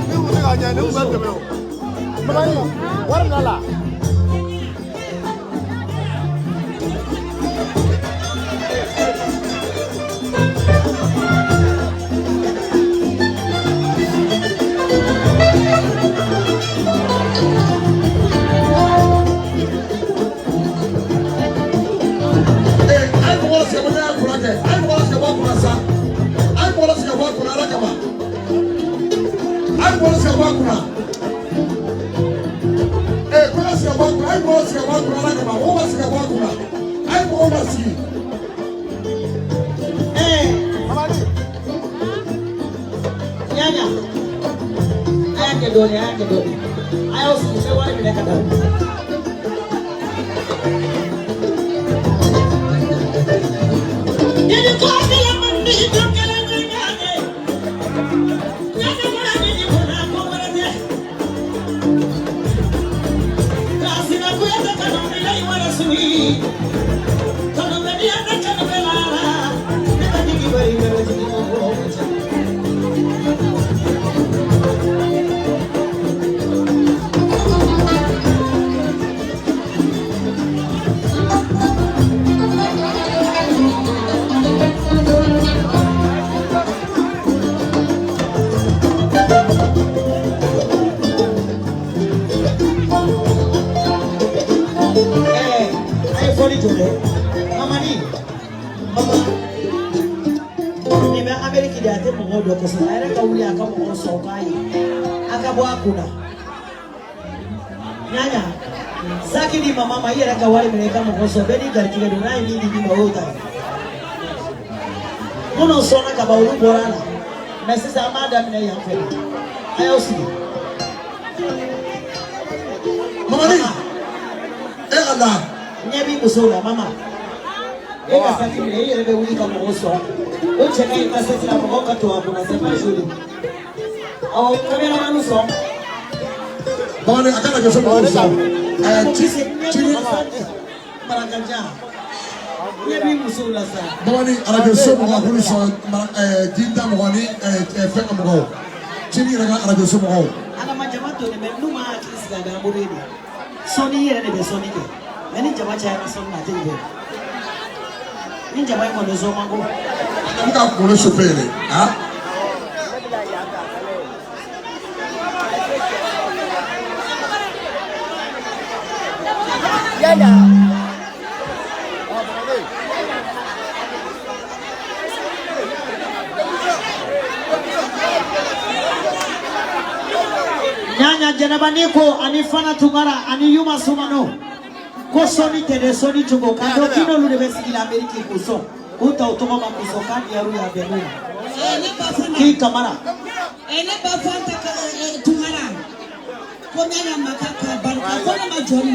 Ni kun tɛ ka ɲɛ, ne kun bɛ tɛmɛ o. Mamani, wari minɛ la. Ee, a ye mɔgɔ lasigi ka bɔ ɲɛgɛn kunna kɛ. A ye mɔgɔ lasigi ka bɔ a kunna sa. A ye mɔgɔ lasigi ka bɔ a kunna Ala kama. A ye mɔgɔ lasigi ka bɔ a kunna. Ee, ko ka sigi ka bɔ a kunna. A ye mɔgɔ lasigi ka bɔ a kunna Ala kama. Mɔgɔ ma sigi ka bɔ a kunna. A ye mɔgɔw lasigi. Ɛɛ. Mamani. Ɲaɲa, a y'a kɛ dɔɔni, a y'a kɛ dɔɔni. A y'aw sigi, n bɛ wari minɛ ka d'aw ma. Jeli ko kelen man di, jɔ kelen bɛ ɲaɲɛ. Ɲaɲa bɔra jeli kunna, ko wɛrɛ tɛ. K'a sina kuyate kanu bila i wara sui. Kanu bɛ diya ne kanu bɛ la. Ne ka jigi bari, ne bɛ jigi ko ko cɛ. Ɛɛ, a ye fɔli jɔ dɛ. Mamani, mama, nin bɛ Amérique de, a tɛ mɔgɔw dɔn kosɛbɛ. A yɛrɛ ka wuli a ka mɔgɔw sɔn k'a ye. A ka bɔ a kunna. Ɲaɲa, saki di mama ma, i yɛrɛ ka wari minɛ i ka mɔgɔ sɔn. Bɛɛ n'i garijɛgɛ don, n'a ye min di min ma, o y'o ta ye. Minnu sɔnna ka ban, olu bɔra a la. Mais sisan an b'a daminɛ yan fɛ. A y'aw sigi. Mamani, e Ala. Ɲɛ b'i musow la, mama. E ka saki minɛ, i yɛrɛ bɛ wuli ka mɔgɔw sɔn. O cɛ ka ɲi ka seti la, mɔgɔw ka to a kunna, c'est pas joli. Awɔ, caméraman sɔn. Mamani, a kana kɛ so mɔgɔw sɔn. Ɛɛ, ci ci. Marakajan. Ɲɛ b'i musow la sa. Mamani, arajo so mɔgɔw k'olu sɔn, ɛɛ, jinta mɔgɔ ni ɛɛ fɛn ka mɔgɔw. Ci ni yɛrɛ ka arajo so mɔgɔw. Ala ma jama to ne mɛ, n'u ma hakili sigi a bɛ an bolo ye de. Sɔnni i yɛrɛ de bɛ sɔnni kɛ. Mais ni jama cayara sɔnni na, a tɛ ɲɛ. Ni jama in kɔni sɔn man go. A bɛ ka kunkolo sofe yɛrɛ. Ah. Yala. Ah, Mamani. Ɲaɲa Jɛnɛba ko ani Fana Tunkara ani Yuma Sumano ko sɔnni tɛ dɛ, sɔnni cogo k'a dɔn k'i n'olu de bɛ sigi la Amérique k'u sɔn k'u ta u tɔgɔ ma k'u sɔn k'a diyar'u ye, a bɛnn'u ma. Ne ba fana. K'i Kamara. Ne ba Fanta Tunkara. Ko Ɲaɲa ma ka barika ko ne ma jɔ nin